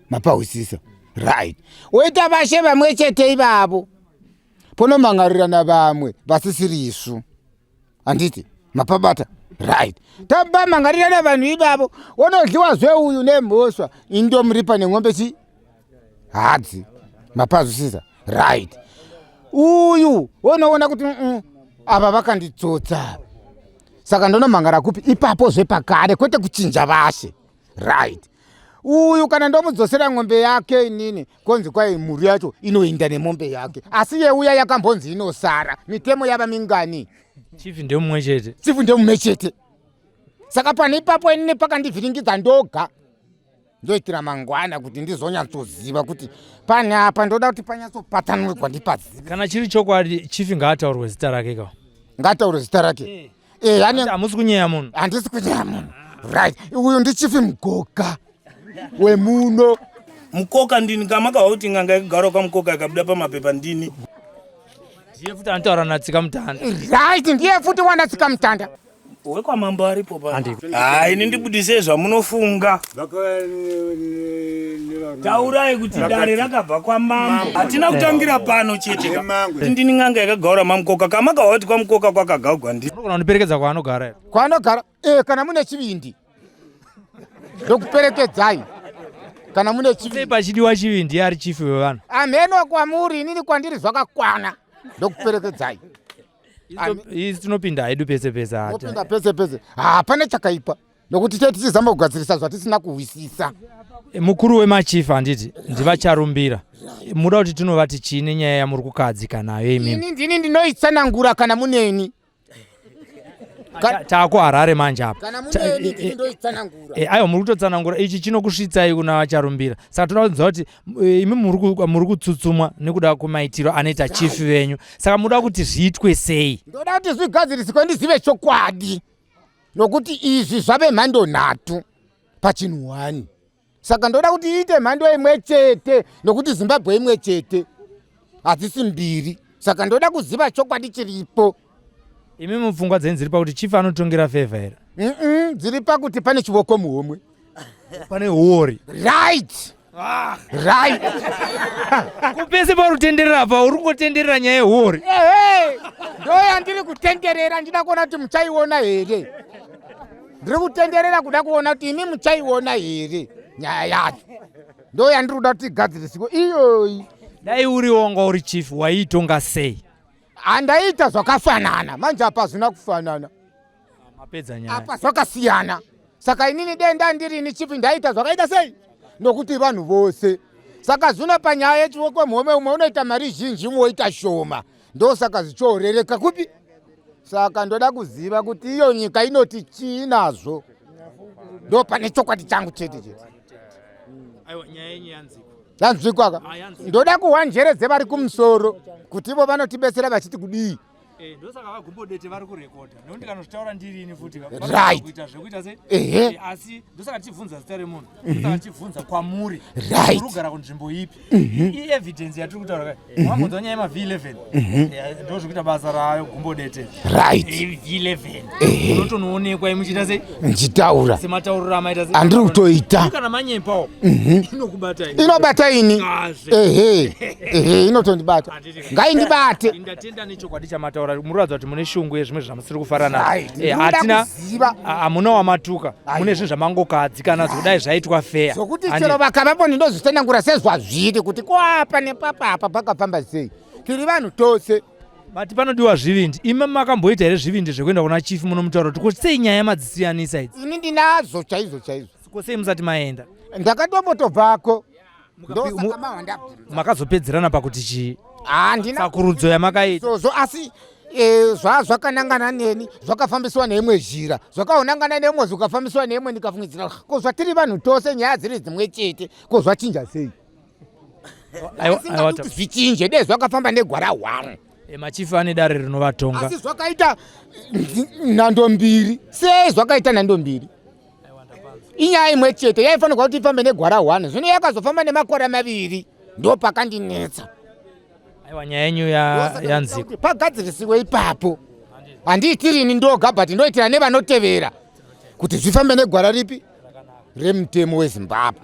Mapahwisisa? Right. Woita vashe vamwe chete ivavo ponomhangarirana vamwe vasisiri isu, handiti? Mapabata? Right. Tabamhangarirana vanhu ivavo, wonodliwazve uyu nemhosva, indomuripa nen'ombe chi hadzi. Mapazwisisa? Right. Uyu wonoona kuti ava vakanditsotsa, saka ndonomhangara kupi ipapo zvepakare, kwete kuchinja vashe. Right. Uyu kana ndomudzosera ng'ombe yake inini, konzi kwai mhuri yacho inoinda nemombe yake, asi yeuya yakambonzi inosara. Mitemo yava mingani? Chief ndemumwe chete. Chief ndemumwe chete. Saka pane ipapo inini pakandivhiringidza ndoga, ndoitira mangwana kuti ndizonyatsoziva kuti pane apa ndoda kuti panyatsopatsanurwa, ndipazive. Kana chiri chokwadi, chief ngaataurwe zita rake ka. Ngataure zita rake. Eh, ane Hamusi kunyeya munhu. Handisi kunyeya munhu. Right, uyu ndichief Mugoka wemuno. Mukoka ndini kamakahwa kuti ng'anga yakagara kwaMukoka ikabuda pamapepa ndini. Ndiye futi anotaura naTsika Mutanda. Right, ndiye futi wanaTsika Mutanda. Wekwamambo aripo pa. Hai, ini ndibudisei zvamunofunga. Taurai kuti dare rakabva kwamambo, hatina kutangira pano chete ka. Ndini n'anga yakagaura maMukoka, kamakahwa kuti kwaMukoka kwakagaurwa ndi. Unogona kundiperekedza kwaanogara here? Kwaanogara, kana mune chivindi ndokuperekedzai, kana mune Sei chivindi. Pachidiwa chivindi ari chief wevanhu? Amheno kwamuri, inini kwandiri zvakakwana, ndokuperekedzai. Isi tinopinda hedu pese pese hata. Mopinda pese pese, hapana chakaipa, nokuti chee tichizama kugadzirisa zvatisina kuhwisisa. Mukuru wemachief, handiti ndivaCharumbira? Muda kuti tinovati chii nenyaya yamuri kukadzika nayo imimi? Ini ndini ndinoitsanangura kana muneni. TaakuHarare manje apa. Kana muneni, ndini ndoitsanangura. Aiwa, muri kutotsanangura ichi chinokusvitsai kuna vaCharumbira. Saka toda kunzwa kuti imi muri kutsutsumwa nekuda kwemaitiro anoita chief venyu, saka muda kuti zviitwe sei? Ndoda kuti zvigadziriswe, ndizive chokwadi, nokuti izvi zvave mhando nhatu. Pachinhu one. Saka ndoda kuti iite mhando imwe chete nokuti Zimbabwe imwe chete, hadzisi mbiri. Saka ndoda kuziva chokwadi chiripo. Imi mupfungwa dzenyu dziri pakuti chief anotongera favor here? Mm dziri pakuti pane chivoko muhomwe. Pane huori. Right. Ah. Right. Kupese pauri kutenderera apa uri kungotenderera nyaya yehuori. Ehe. Ndo yandiri kutenderera ndida kuona kuti muchaiona here. Ndiri kutenderera kuda kuona kuti imi muchaiona here nyaya yacho. Ndo yandiri kuda kuti igadziriswe iyoyi. Dai uri wanga uri chief waiitonga sei? Handaiita zvakafanana manje apa hazvina kufanana. Mapedza nyaya. Apa zvakasiyana. Saka inini denda ndirini chief ndaita zvakaita sei? Nokuti vanhu vose. Saka zvino panyaya yechioko mhome umwe unoita mari zhinji umwe woita shoma. Ndosaka zvichiorereka kupi? Saka ndoda kuziva kuti iyo nyika inoti chii nazvo. Ndo pane chokwadi changu chete chete. Aiwa nyaya yenyu yanzikwa. Yanzwikwa ka? Ndoda kuhwa njere dzevari kumusoro kuti ivo vanotibetsera vachiti kudii. Eh, ndosaka vagumbodete vari kurekodha nekuti ndikanozvitaura ndirini futi right. Kuita zvekuita se ehe eh, asi ndosaka tichibvunza zita remunhu mhm. ndosaka tichibvunza kwamuri right. Uri kunzvimbo ipi mm -hmm. Ievidence yatiri kutaura kai mm -hmm. Wambonzwa nyaya yema V11 mm -hmm. Eh, ndozvekuita basa rayo gumbodete right. V11 unotonoonekwa imuchiita sei ndichitaura sematauriro amaita sei andiri kutoita kana manyepawo mhm. inokubata ini inobata ini ehe ehe inotondibata ngaindibate ndatenda nechokwadi chamataura munoratidza kuti mune shungu yezvimwe zvamusiri kufara nazvo eh, hatina hamuna wamatuka mune zvinhu zvamangokahadzika nazvo kudai zvaitwa feya zvokuti chero vakavapo ndinozvitsanangura sezvazviri kuti kwapa nepapa apa pakafamba sei tiri vanhu tose. Mati panodiwa zvivindi. Imi makamboita here zvivindi zvekuenda kuna chief munomutaura kuti ko sei nyaya madzisiyanisa idzi? Ini ndinazo chaizvo chaizvo. Ko sei musati maenda? Ndakatombotobvako. Makazopedzerana pakuti chii? Handina Tsakurudzo yamakaita. Izvozvo asi e, zvazvakanangana neni zvakafambiswa neimwe zhira zvakaonangana neimwe zvikafambiswa neimwe ndikafungidzira ko zvatiri vanhu tose nyaya dziri dzimwe chete ko zvachinja sei? Zvichinje dei zvakafamba negwara hwaro. E, machifu ane dare rinovatonga. Asi zvakaita nhando mbiri. Sei zvakaita nhando mbiri? Inyaya imwe chete yaifanirwa kuti ifambe negwara 1 zvino yakazofamba nemakwara maviri ndo pakandinetsa. Aiwa nyaya yenyu yanzikwa. Pagadzirisiwe ipapo. Handiitiri ini ndoga but ndoitira nevanotevera kuti zvifambe negwara ripi remutemo weZimbabwe.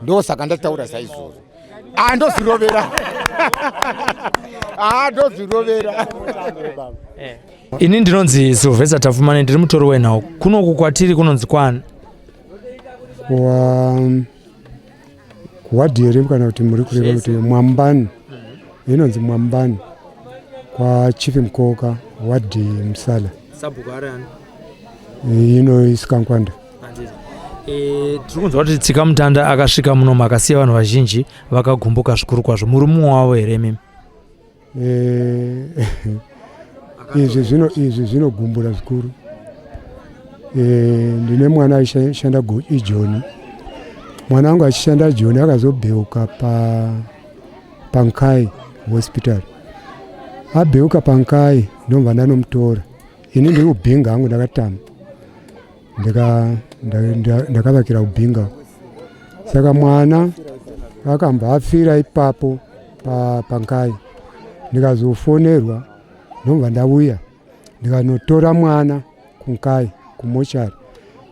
Ndosaka ndataura saizvozvo. Ah, ndozvirovera. Ah, ndozvirovera. Eh. Ini ndinonzi Sylvester Tafumane, ndiri mutori wenhau. Kunoku kwatiri kunonzi kwani? Kwa kuwadhi here kana kuti muri kureva kuti Mwambani? Inonzi Mwambani kwa Chief Mkoka, wadhi Msala. Sabhuku ari ani? Ino isikankwanda. E, tiri kunzwa kuti Tsika Mutanda akasvika muno makasiya vanhu vazhinji vakagumbuka zvikuru kwazvo. Muri mumwe wavo here imimi? Eh, izvi zvino izvi zvinogumbura zvikuru. Eh, ndine mwana aishanda ijoni. Mwana wangu achishanda joni akazobheuka pa pankai hospital. Abheuka pankai ndobva ndanomutora. Ini ndiri kubhinga hangu ndakatama. Ndakavakira kubhinga. Saka mwana akambva afira ipapo pankai. Ndikazofonerwa ndobva ndauya ndikanotora mwana kunkai kumochari.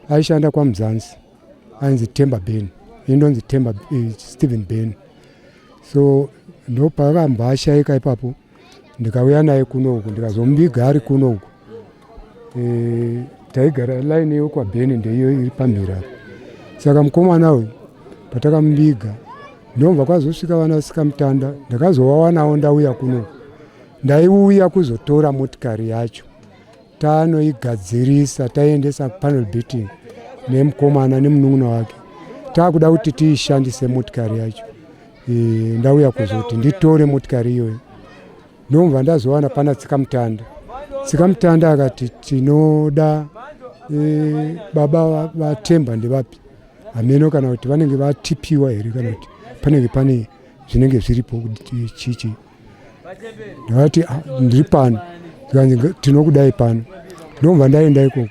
Aishanda kwaMuzanzi ainzi Temba Ben. Ini ndonzi Temba Stephen Ben. So ndopakambva ashaika ipapo ndikauya naye kuno uku ndikazomuviga ari kuno uku. E, taigara line iyo kwaBen ndeiyo iri pamhiri apa. Saka mukomana uyu patakamuviga ndobva kwazosvika vana Sikamutanda ndakazovawanawo ndauya kuno. Ndaiuya kuzotora motikari yacho tanoigadzirisa taiendesa panel beating nemukomana nemunun'una wake takuda kuti tiishandise motikari yacho. E, ndauya kuzoti nditore motikari iyoyo ndobva ndazowana pana Tsikamutanda. Tsikamutanda akati tinoda e, baba vaTemba ndevapi hameno kana kuti vanenge vatipiwa here kana kuti panenge pane zvinenge zviripo kuti chichi. Ndakati ah, ndiri pano zikanzi tinokudai pano ndobva ndaenda ikoko.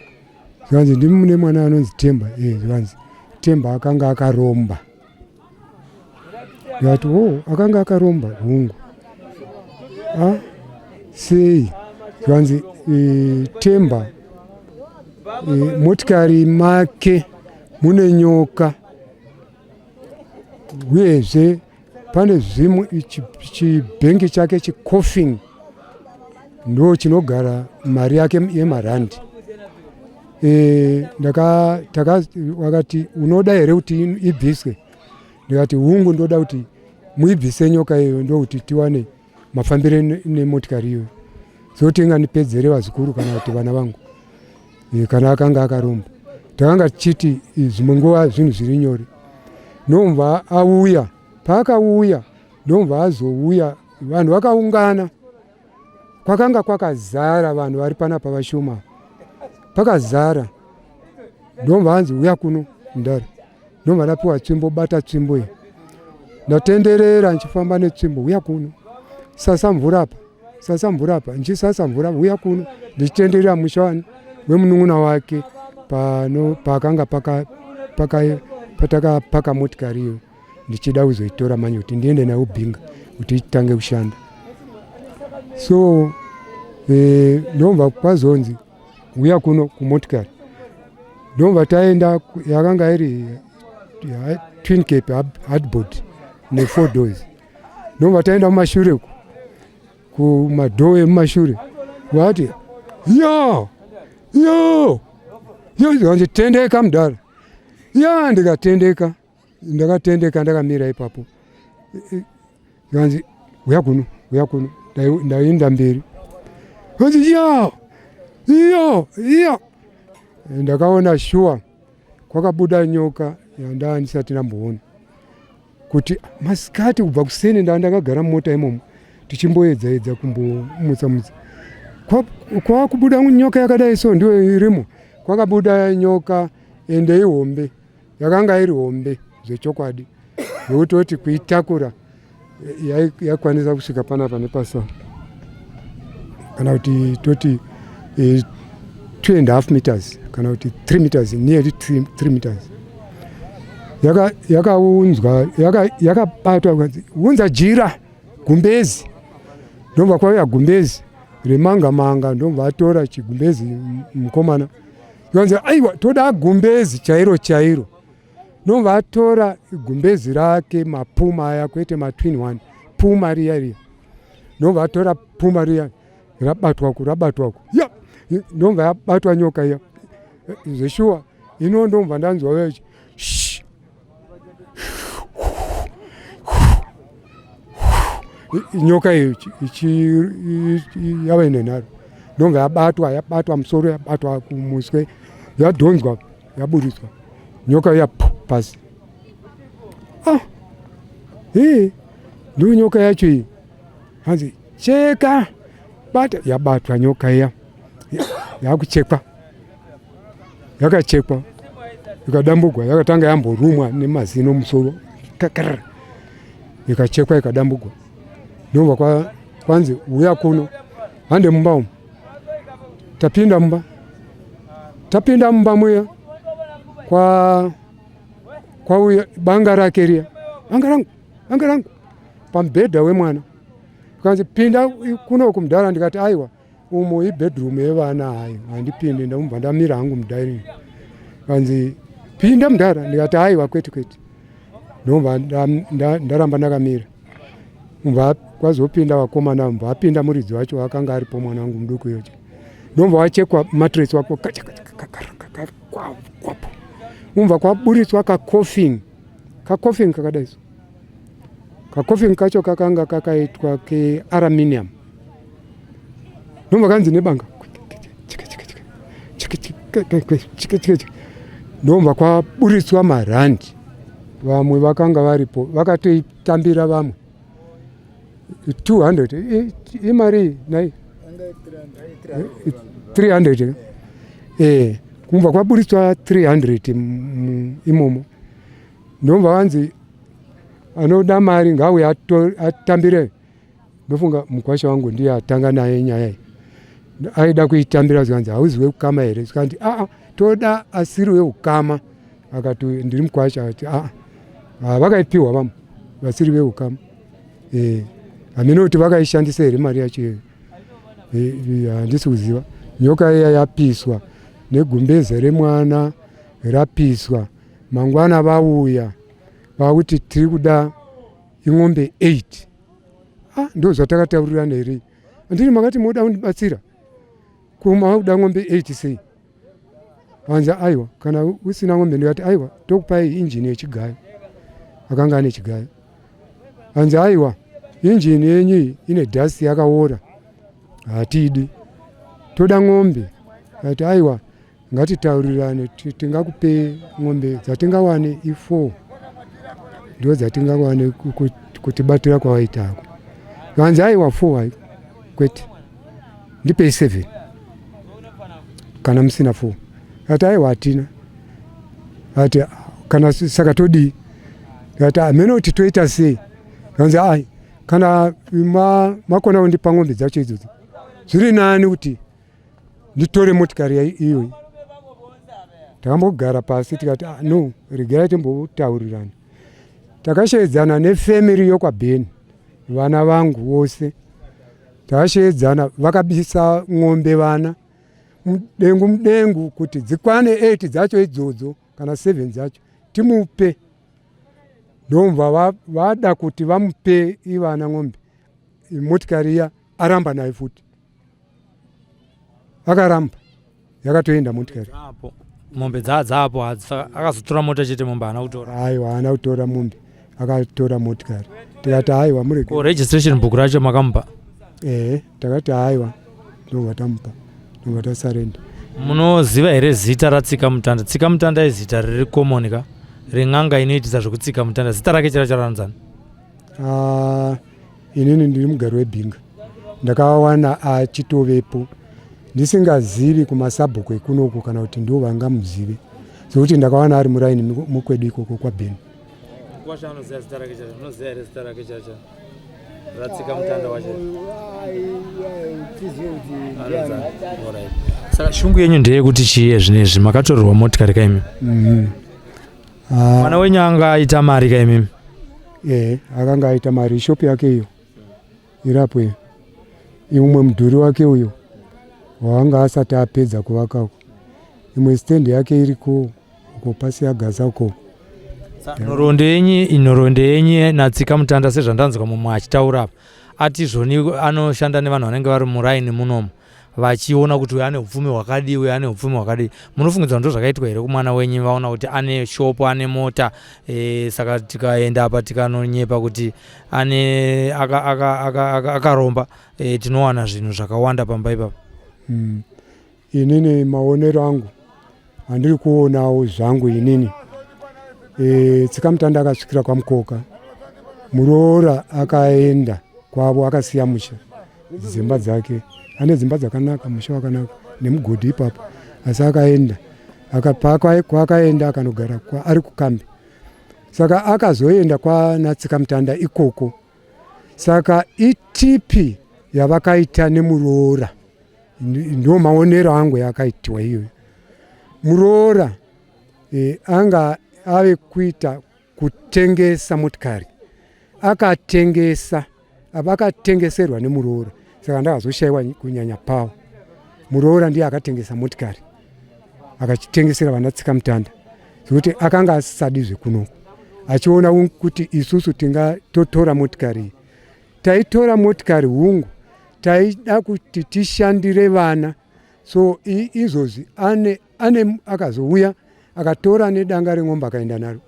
Zvikanzi ndimi mune mwana anonzi Temba? Eh, zvikanzi Temba akanga akaromba. Ndikati oh, akanga akaromba? Hungu. Ah, sei? Zvikanzi e, Temba e, motikari make mune nyoka uyezve pane zvimwe chibhengi chake chicoffin ndo chinogara mari yake yemarandi. E, wakati unoda here kuti ibviswe? Ndikati hungu, ndoda kuti muibvise nyoka iyoyo ndokuti tiwane mafambiro nemotikari iyoyo, zoti ingandipedzere vazukuru kana kuti vana vangu. E, kana akanga akaromba takanga tichiti zvimwe nguva zvinhu zviri nyore. Ndomva auya, paakauya ndomva azouya vanhu vakaungana, kwakanga kwakazara vanhu vari panapa vashoma, pakazara. Ndomva anzi uya kuno mudare, ndomva ndapiwa tsvimbo, bata tsvimbo iyi. Ndatenderera ndichifamba netsvimbo, uya kuno, sasa mvura apa, sasa mvura apa, ndichisasa mvura, uya kuno, ndichitenderera musha wani wemunun'una wake pano paakanga patakapaka motikari iyo, ndichida kuzoitora manje kuti ndiende nayo Binga kuti itange kushanda. So eh, ndomva kwazonzi uya kuno kumotikari, ndomva taenda, yakanga iri twin cape hardboard nefour doors. Ndomva taenda mumashure kumadhoo emumashure, vati yo yo yo, zvikanzi tendeka mudhara. Ya, ndikatendeka, ndakatendeka ndakamira ipapo. Zvikanzi uya kuno, uya kuno. Ndaenda mberi, kanzi yo yo yo, ndakaona shuwa kwakabuda nyoka yandaa ndisati ndamboona kuti masikati kubva kuseni ndaa ndakagara mumota imomo tichimboedza edza kumbomutsa mutsa, kwakubuda nyoka yakadai so ndiyo irimo. Kwakabuda nyoka ende ihombe, yakanga iri hombe zvechokwadi, zvekutoti kuitakura yakwanisa kusvika panapa nepasa, kana kuti toti 2.5 meters kana kuti 3 meters, nearly 3 meters. Yakaunzwa, yakabatwa, unza jira, gumbezi. Ndobva kwauya gumbezi remanga manga, ndobva atora chigumbezi mukomana. Kanzi aiwa, toda gumbezi chairo chairo. Ndobva atora gumbezi rake, mapuma aya, kwete matwin one, puma riya riya. Ndobva atora puma riya, rabatwa ku rabatwa ku ya, ndobva yabatwa nyoka iya zveshuwa ino. Ndobva ndanzwa vechi nyoka iyo yava ine nharo. Ndobva yabatwa, yabatwa musoro, yabatwa kumuswe, yadhonzwa, yaburitswa nyoka iya pasi. Ah, ii ndiyo nyoka yacho iyi. Hanzi cheka, bata. Yabatwa nyoka iya, yakuchekwa, yakachekwa ikadambugwa. Yakatanga yamborumwa nemazino musoro kakara, ikachekwa ikadambugwa. Ndobva kwanzi uya kuno, hande mumba umu. Tapinda mumba, tapinda mumba muya, kwa kwauya banga rake riya, banga rangu, banga rangu pamubhedha wemwana. Kanzi pinda kuno kumudhara. Ndikati aiwa, umu ibedroom yevana, hayo handipindi. Ndamubva ndamira hangu mudining. Kanzi pinda mudhara. Ndikati aiwa, kwete kwete. Ndobva ndaramba ndakamira. Mubva kwazopinda vakomana, mubva apinda muridzi wacho akanga aripo, mwana wangu muduku iyocho. Ndobva wachekwa mattress wako kwapo, umva kwaburitswa kacoffin, kacoffin kakadai so. Kacoffin kacho kakanga kakaitwa kealuminium. Ndobva kanzi nebanga, ndobva kwaburitswa marandi. Vamwe vakanga varipo vakatoitambira, vamwe 200 imari nai 300. Eh, kumva kwaburitswa 300 imomo. Ndobva vanzi anoda mari ngauye atambire. Ndofunga mukwasha wangu ndiye atanga naye nyaya iyi. Aida kuitambira zvikanzi hauzi wekukama here? Zvikanzi aa, toda asiri weukama. Akati ndiri mukwasha. Akati aa, vakaipiwa vamwe vasiri veukama. Eh, hameno kuti vakaishandisa here mari yacho iyoyo, eh, handisi kuziva. Nyoka iya yapiswa negumbeze remwana rapiswa. Mangwana vauya vakuti tiri kuda ing'ombe 8. Ah, ndo zvatakataurirana here? Andini makati moda kundibatsira kuma kuda ng'ombe 8 sei? Vanzi aiwa, kana usina ng'ombe, ndikati aiwa, tokupai injini yechigayo. Akanga ane chigayo. Vanzi aiwa, injini yenyu iyi ine dhasi yakaora, hatidi, toda ng'ombe. Ati aiwa, ngatitaurirane, tingakupe ng'ombe dzatingawane i4, ndo dzatingawane kutibatira kwawaitako. Vanzi aiwa, 4 hai, kwete, ndipei 7 kana musina 4. Ati aiwa, hatina. Ati kana saka todii? Ati hameno kuti toita sei. Vanzi ai, kana makona kundipa ng'ombe dzacho idzodzo, zviri nani kuti nditore motikari iyoyi. Takambogara pasi tikati ah, no, regerai timbotaurirana. Takasheedzana nefamily yokwaBheni, vana vangu vose takasheedzana. Vakabisa ng'ombe vana mudengu mudengu kuti dzikwane 8 dzacho idzodzo kana 7 dzacho timupe. Ndomva vada kuti vamupe ivana ng'ombe, motikari iya aramba nayo futi, akaramba, yakatoenda motikari. Mombe dzaadzapo akazotora mota chete, mombe haana kutora? Aiwa, haana kutora mombe, akatora motikari. Tikati aiwa, murege. Registration book racho makamupa? Ehe, takati aiwa, ndobva tamupa, ndobva tasarenda. Munoziva here zita raTsika Mutanda? Tsika Mutanda izita riri common ka, ren'anga inoitisa zvekutsika mutanda. Zita rake chira charanzani? Uh, inini ndiri mugari weBhinga, ndakawana achitovepo ndisingazivi kumasabhuku ekunoku kana kuti ndiwo vangamuzive, sekuti ndakawana ari muraini mukwedu ikoko kwaBheni. Ratsika Mutanda wacho. Saka shungu yenyu ndeyekuti chiye zvinezvi makatorerwa motikari kaimi? Mwana wenyu anga aita mari kaimimi? Ehe, akanga aita mari, shopu yake iyo irapo iyo, imwe mudhuri wake uyo waanga asati apedza kuvaka uko, imwe stendi yake iriko uko pasi yagaza uko. Nhoroondo yenyu, nhoroondo yenyu naTsika Mutanda, sezvandanzwa mumwe achitaura apa, ati zvoni anoshanda nevanhu vanenge vari muraini munomu vachiona kuti uyu ane upfumi hwakadii, uyu ane upfumi hwakadii. Munofungidzwa ndo zvakaitwa here kumwana wenyu? Vaona kuti ane shopo, ane mota e, saka tikaenda apa tikanonyepa kuti ane akaromba aka, aka, aka e, tinowana zvinhu zvakawanda pamba ipapa. Inini maonero angu handiri kuonawo zvangu inini e, Tsikamutanda akasvikira kwaMukoka, muroora akaenda kwavo, akasiya musha, dzimba dzake, ane dzimba dzakanaka, musha wakanaka nemugodhi ipapo, asi akaenda kwaakaenda akanogara ari kukambi. Saka akazoenda kwanaTsikamutanda ikoko, saka itipi yavakaita nemuroora, ndo maonero angu yakaitiwa iyoyo. Muroora e, anga ave kuita kutengesa motikari, akatengesa apa akatengeserwa nemuroora, saka ndakazoshayiwa kunyanya pawo. Muroora ndiye akatengesa motikari, akachitengesera vana Tsikamutanda, zvekuti akanga asisadi zvekunoku, achiona kuti isusu tingatotora motikari iyi. Taitora motikari hungu, taida kuti tishandire vana. So izvozvi ane, ane akazouya akatora nedanga ren'ombe akaenda naro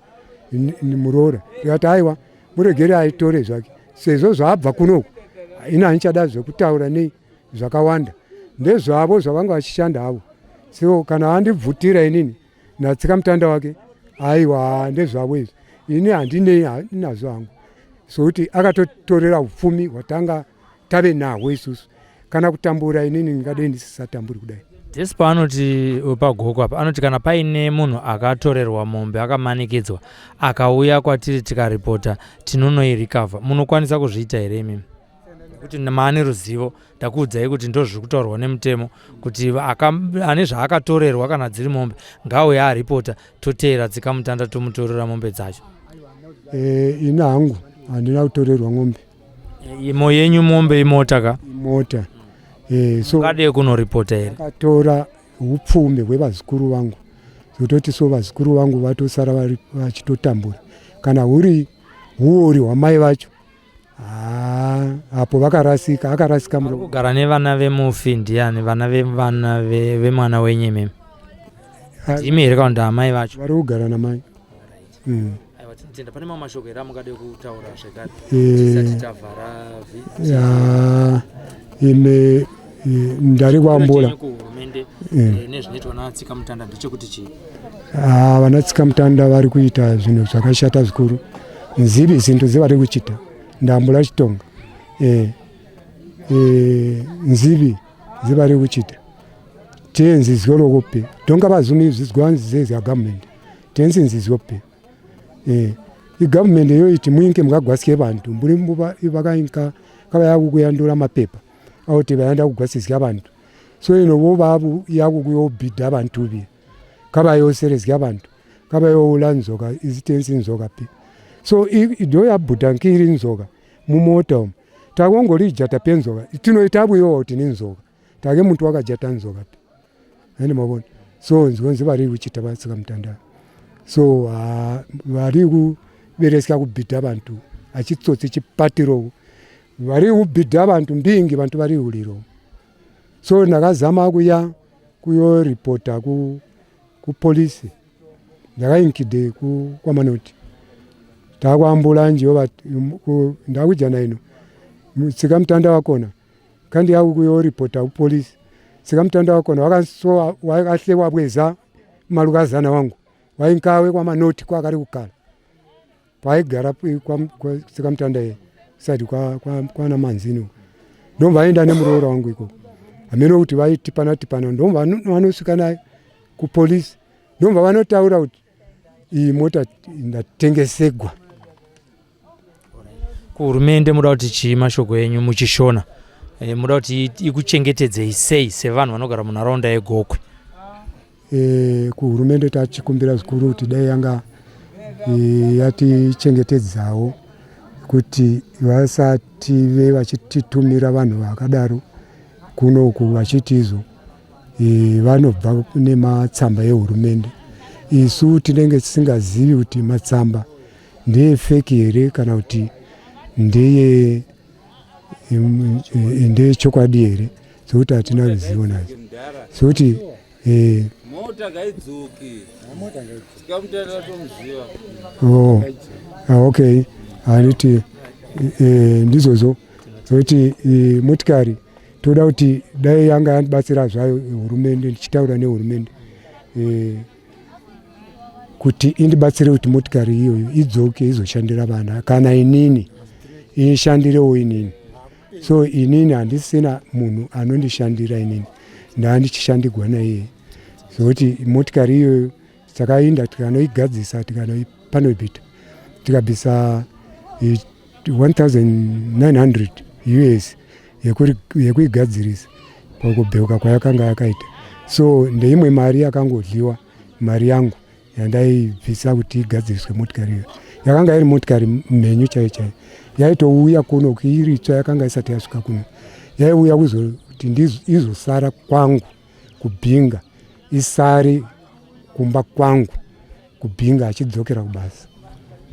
muroora. Tikati aiwa, muregere aitore zvake sezvo zvaabva kunoku, ina handichada zvekutaura nei zvakawanda, ndezvavo zvavanga vachishanda havo. So kana andibvutira inini naTsika Mutanda wake, aiwa, ndezvavo izvi, ini handinei nazvo hangu, sokuti akatotorera upfumi hwatanga tave nahwo isusu. Kana kutambura inini ndingadei ndisisatamburi kudai. Despa anoti pagoko apa, anoti kana paine munhu akatorerwa mombe akamanikidzwa akauya kwatiri tikaripota, tinonoirikavha. Munokwanisa kuzviita here imimi? Nekuti maane ruzivo ndakuudzai kuti ndozviri kutaurwa nemutemo kuti ane zvaakatorerwa kana dziri mombe ngaauye aripota toteera tsikamutanda tomutorera mombe dzacho. Eh, ini hangu handina kutorerwa mombe. Imo yenyu mombe imota ka? Imota. Eh, so Ungade kunoripota here? Akatora upfumi hwevazukuru vangu zvototi so vazukuru vangu vatosara vachitotambura kana huri huori hwamai vacho haa apo vakarasika akarasika kugara nevana vemufi ndiani vana vevana vemwana wenyu imimi ndimi here kana kuti amai vacho vari kugara namai mm. Aiwa tinotenda pane mamwe mashoko here amungade kutaura zvekare eh, tisati tavhara ya ime eh, ndari kuambula kuhurumende eh. nezvinoitwa natsika mutanda ndechekuti chii ah, vana tsika mutanda vari kuita zvinhu zvakashata zvikuru nzivi zintu dzevari kuchita ndambula chitonga eh, eh, nzivi dzevari kuchita tenzi zyolokope tonga bazumi zizwa zya government tenzi nzizyo pe eh, igovernment yo iti mwinke mukagwasye bantu mbuli mbuba ibakainka kabaya kukuyandula mapepa auti bayanda kugwasizya bantu so ino bo babu yakukuyobhida bantu bi kabayoserezya bantu kabayoula nzoka izitensi nzoka pe so ido yabhuda nkiri nzoka mumota umu takongolijata pe nzoka tinoita buyo kuti ni nzoka take muntu wakajata nzoka pe ende mabona so nzonzi vari kuchita vatsika mutanda so vari kuberesya kubhidha vantu achitsotsi chipatiro vari kubhidha vantu mbingi vantu vari huliro so ndakazama kuya kuyoripota ku kupolisi ndakainkide ku kwamanoti takwambula njiyo ndakujana ino tsika mutanda wakona kandi yakuyoripota kupolisi tsika mutanda wakona wakaso wakahle wabweza malukazana wangu wainkawe kwamanoti kwakari kukala paigara tsika mutanda ye side kwana manzini ndobva aenda nemuroora wangu ikoko hameno kuti vaitipana tipana ndobva vanosvika naye kupolisi ndobva vanotaura kuti iyi mota ndatengesegwa kuhurumende muda kuti chii mashoko enyu muchishona e, muda kuti ikuchengetedzei sei sevanhu vanogara munharaunda yegokwe e, kuhurumende tachikumbira zvikuru kuti dai yanga e, yatichengetedzawo kuti vasative vachititumira vanhu vakadaro kunoku vachiti izvo e, vanobva nematsamba ehurumende isu tinenge tisingazivi kuti matsamba ndeyefeki here kana kuti ndeye ndeyechokwadi here zvekuti hatina ruzivo nazo zvekuti eh, oh, ah, okay handiti eh, ndizvozvo zvekuti eh, motikari toda kuti dai yanga yandibatsira zvayo hurumende ndichitaura nehurumende eh, kuti indibatsire kuti motikari iyoyo idzoke izoshandira vana kana inini ishandirewo inini so inini handisina munhu anondishandira inini ndaandichishandigwa naiye zvokuti motikari iyoyo takainda tikanoigadzisa tikanoipanobita tikabvisa 1900 us yekuigadzirisa pakubheuka kwayakanga yakaita so ndeimwe mari yakangodliwa mari yangu yandaibvisa kuti igadziriswe motikari iyo yakanga iri motikari mhenyu chaiyo chaiyo yaitouya kuno iri itsva yakanga isati yasvika kuno yaiuya kuzoti izosara kwangu kubhinga isare kumba kwangu kubhinga achidzokera kubasa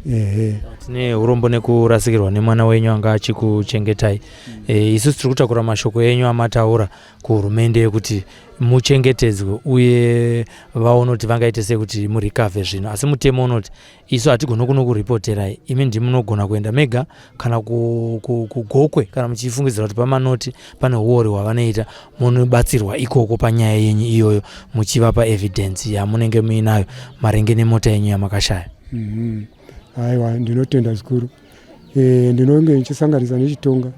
ehe tine urombo nekurasikirwa nemwana wenyu anga achikuchengetai mm. E, isusu tiri kutakura mashoko enyu amataura kuhurumende yekuti muchengetedzwe uye vaone kuti vangaite sei kuti murikavhe zvinhu asi mutemo unoti isu hatigone kuno kuripoterai imi ndimi munogona kuenda mega kana kugokwe kana muchifungidzira kuti pamanoti pane huori hwavanoita munobatsirwa ikoko panyaya yenyu iyoyo muchivapa evidence yamunenge muinayo maringe nemota yenyu yamakashaya mhm. aiwa ndinotenda zvikuru e, ndinonge ndichisanganisa nechitonga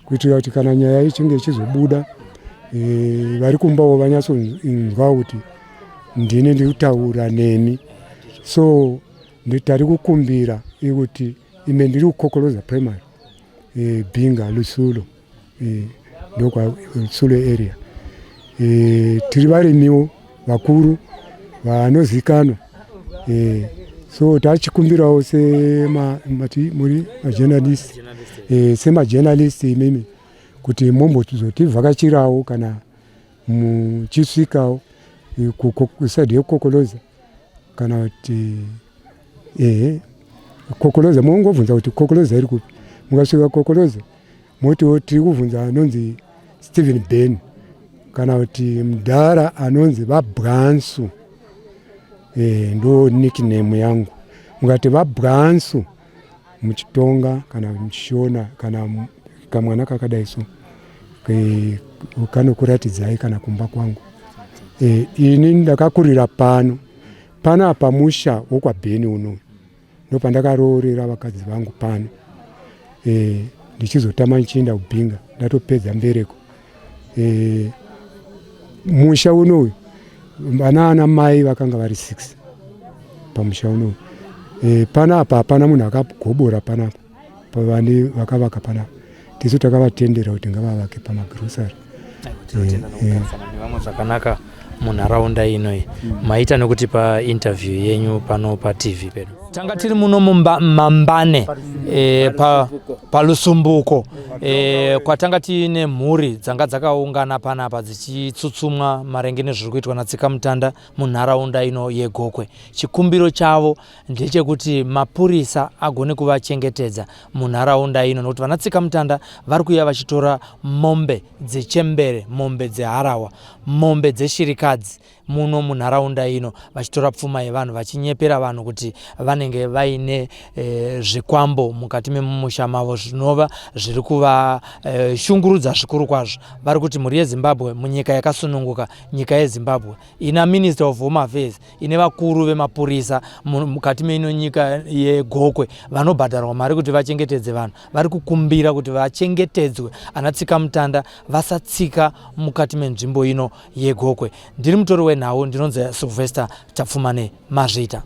kuitira kuti kana nyaya ichinge ichizobuda e, vari kumbawo vanyatsonzwawo kuti ndini ndiri kutaura nemi so tari kukumbira ikuti ime ndiri kukokoloza primary e, binga lusulo. e, ndokwatsule area e, tiri varimiwo vakuru vanozikanwa e, so tachikumbirawo semati muri majournalist e, semajournalist imimi kuti mombozotivhakachirawo kana muchisvikawo e, kusaidi yekukokoloza kana kuti ehe kokoloza mongobvunza kuti kokoloza iri kupi mukasvika kokoloza motiwo tiri kubvunza anonzi Stephen Ben kana kuti mudhara anonzi vabwansu e, ndo nickname yangu mukati vabwansu muchitonga kana muchishona kana kamwana kakadai so e, kanokuratidzai kana kumba kwangu e, ini ndakakurira pano pano apa musha wokwabheni uno ndopandakaroorera vakadzi vangu pano e, ndichizotama ndichienda kubhinga ndatopedza mbereko e, musha unoyu vana ana mai vakanga vari 6 pamusha unoyu e, panapa hapana munhu akagobora panapa pavane vakavaka panapa tisu takavatendera kuti ngavavake pamagrosari tinotenda nokugarisana nevamwe zvakanaka munharaunda ino maita nekuti painterview yenyu pano patv pedu tanga tiri muno mumambane e, palusumbuko pa e, kwatanga tiine mhuri dzanga dzakaungana panapa dzichitsutsumwa maringe nezviri kuitwa natsikamutanda munharaunda ino yegokwe chikumbiro chavo ndechekuti mapurisa agone kuvachengetedza munharaunda ino nokuti vanatsikamutanda vari kuuya vachitora mombe dzechembere mombe dzeharawa mombe dzeshirikadzi muno munharaunda ino vachitora pfuma yevanhu vachinyepera vanhu kuti vanenge vaine e, zvikwambo mukati memumusha mavo zvinova zviri kuvashungurudza e, zvikuru kwazvo vari kuti mhuri yezimbabwe munyika yakasununguka nyika yezimbabwe ina minister of home affairs ine vakuru vemapurisa mukati meino nyika yegokwe vanobhadharwa mari kuti vachengetedze vanhu vari kukumbira kuti vachengetedzwe ana tsikamutanda vasatsika mukati menzvimbo ino yegokwe ndiri mutori wenhau ndinonzi sylvester tapfumane mazvita.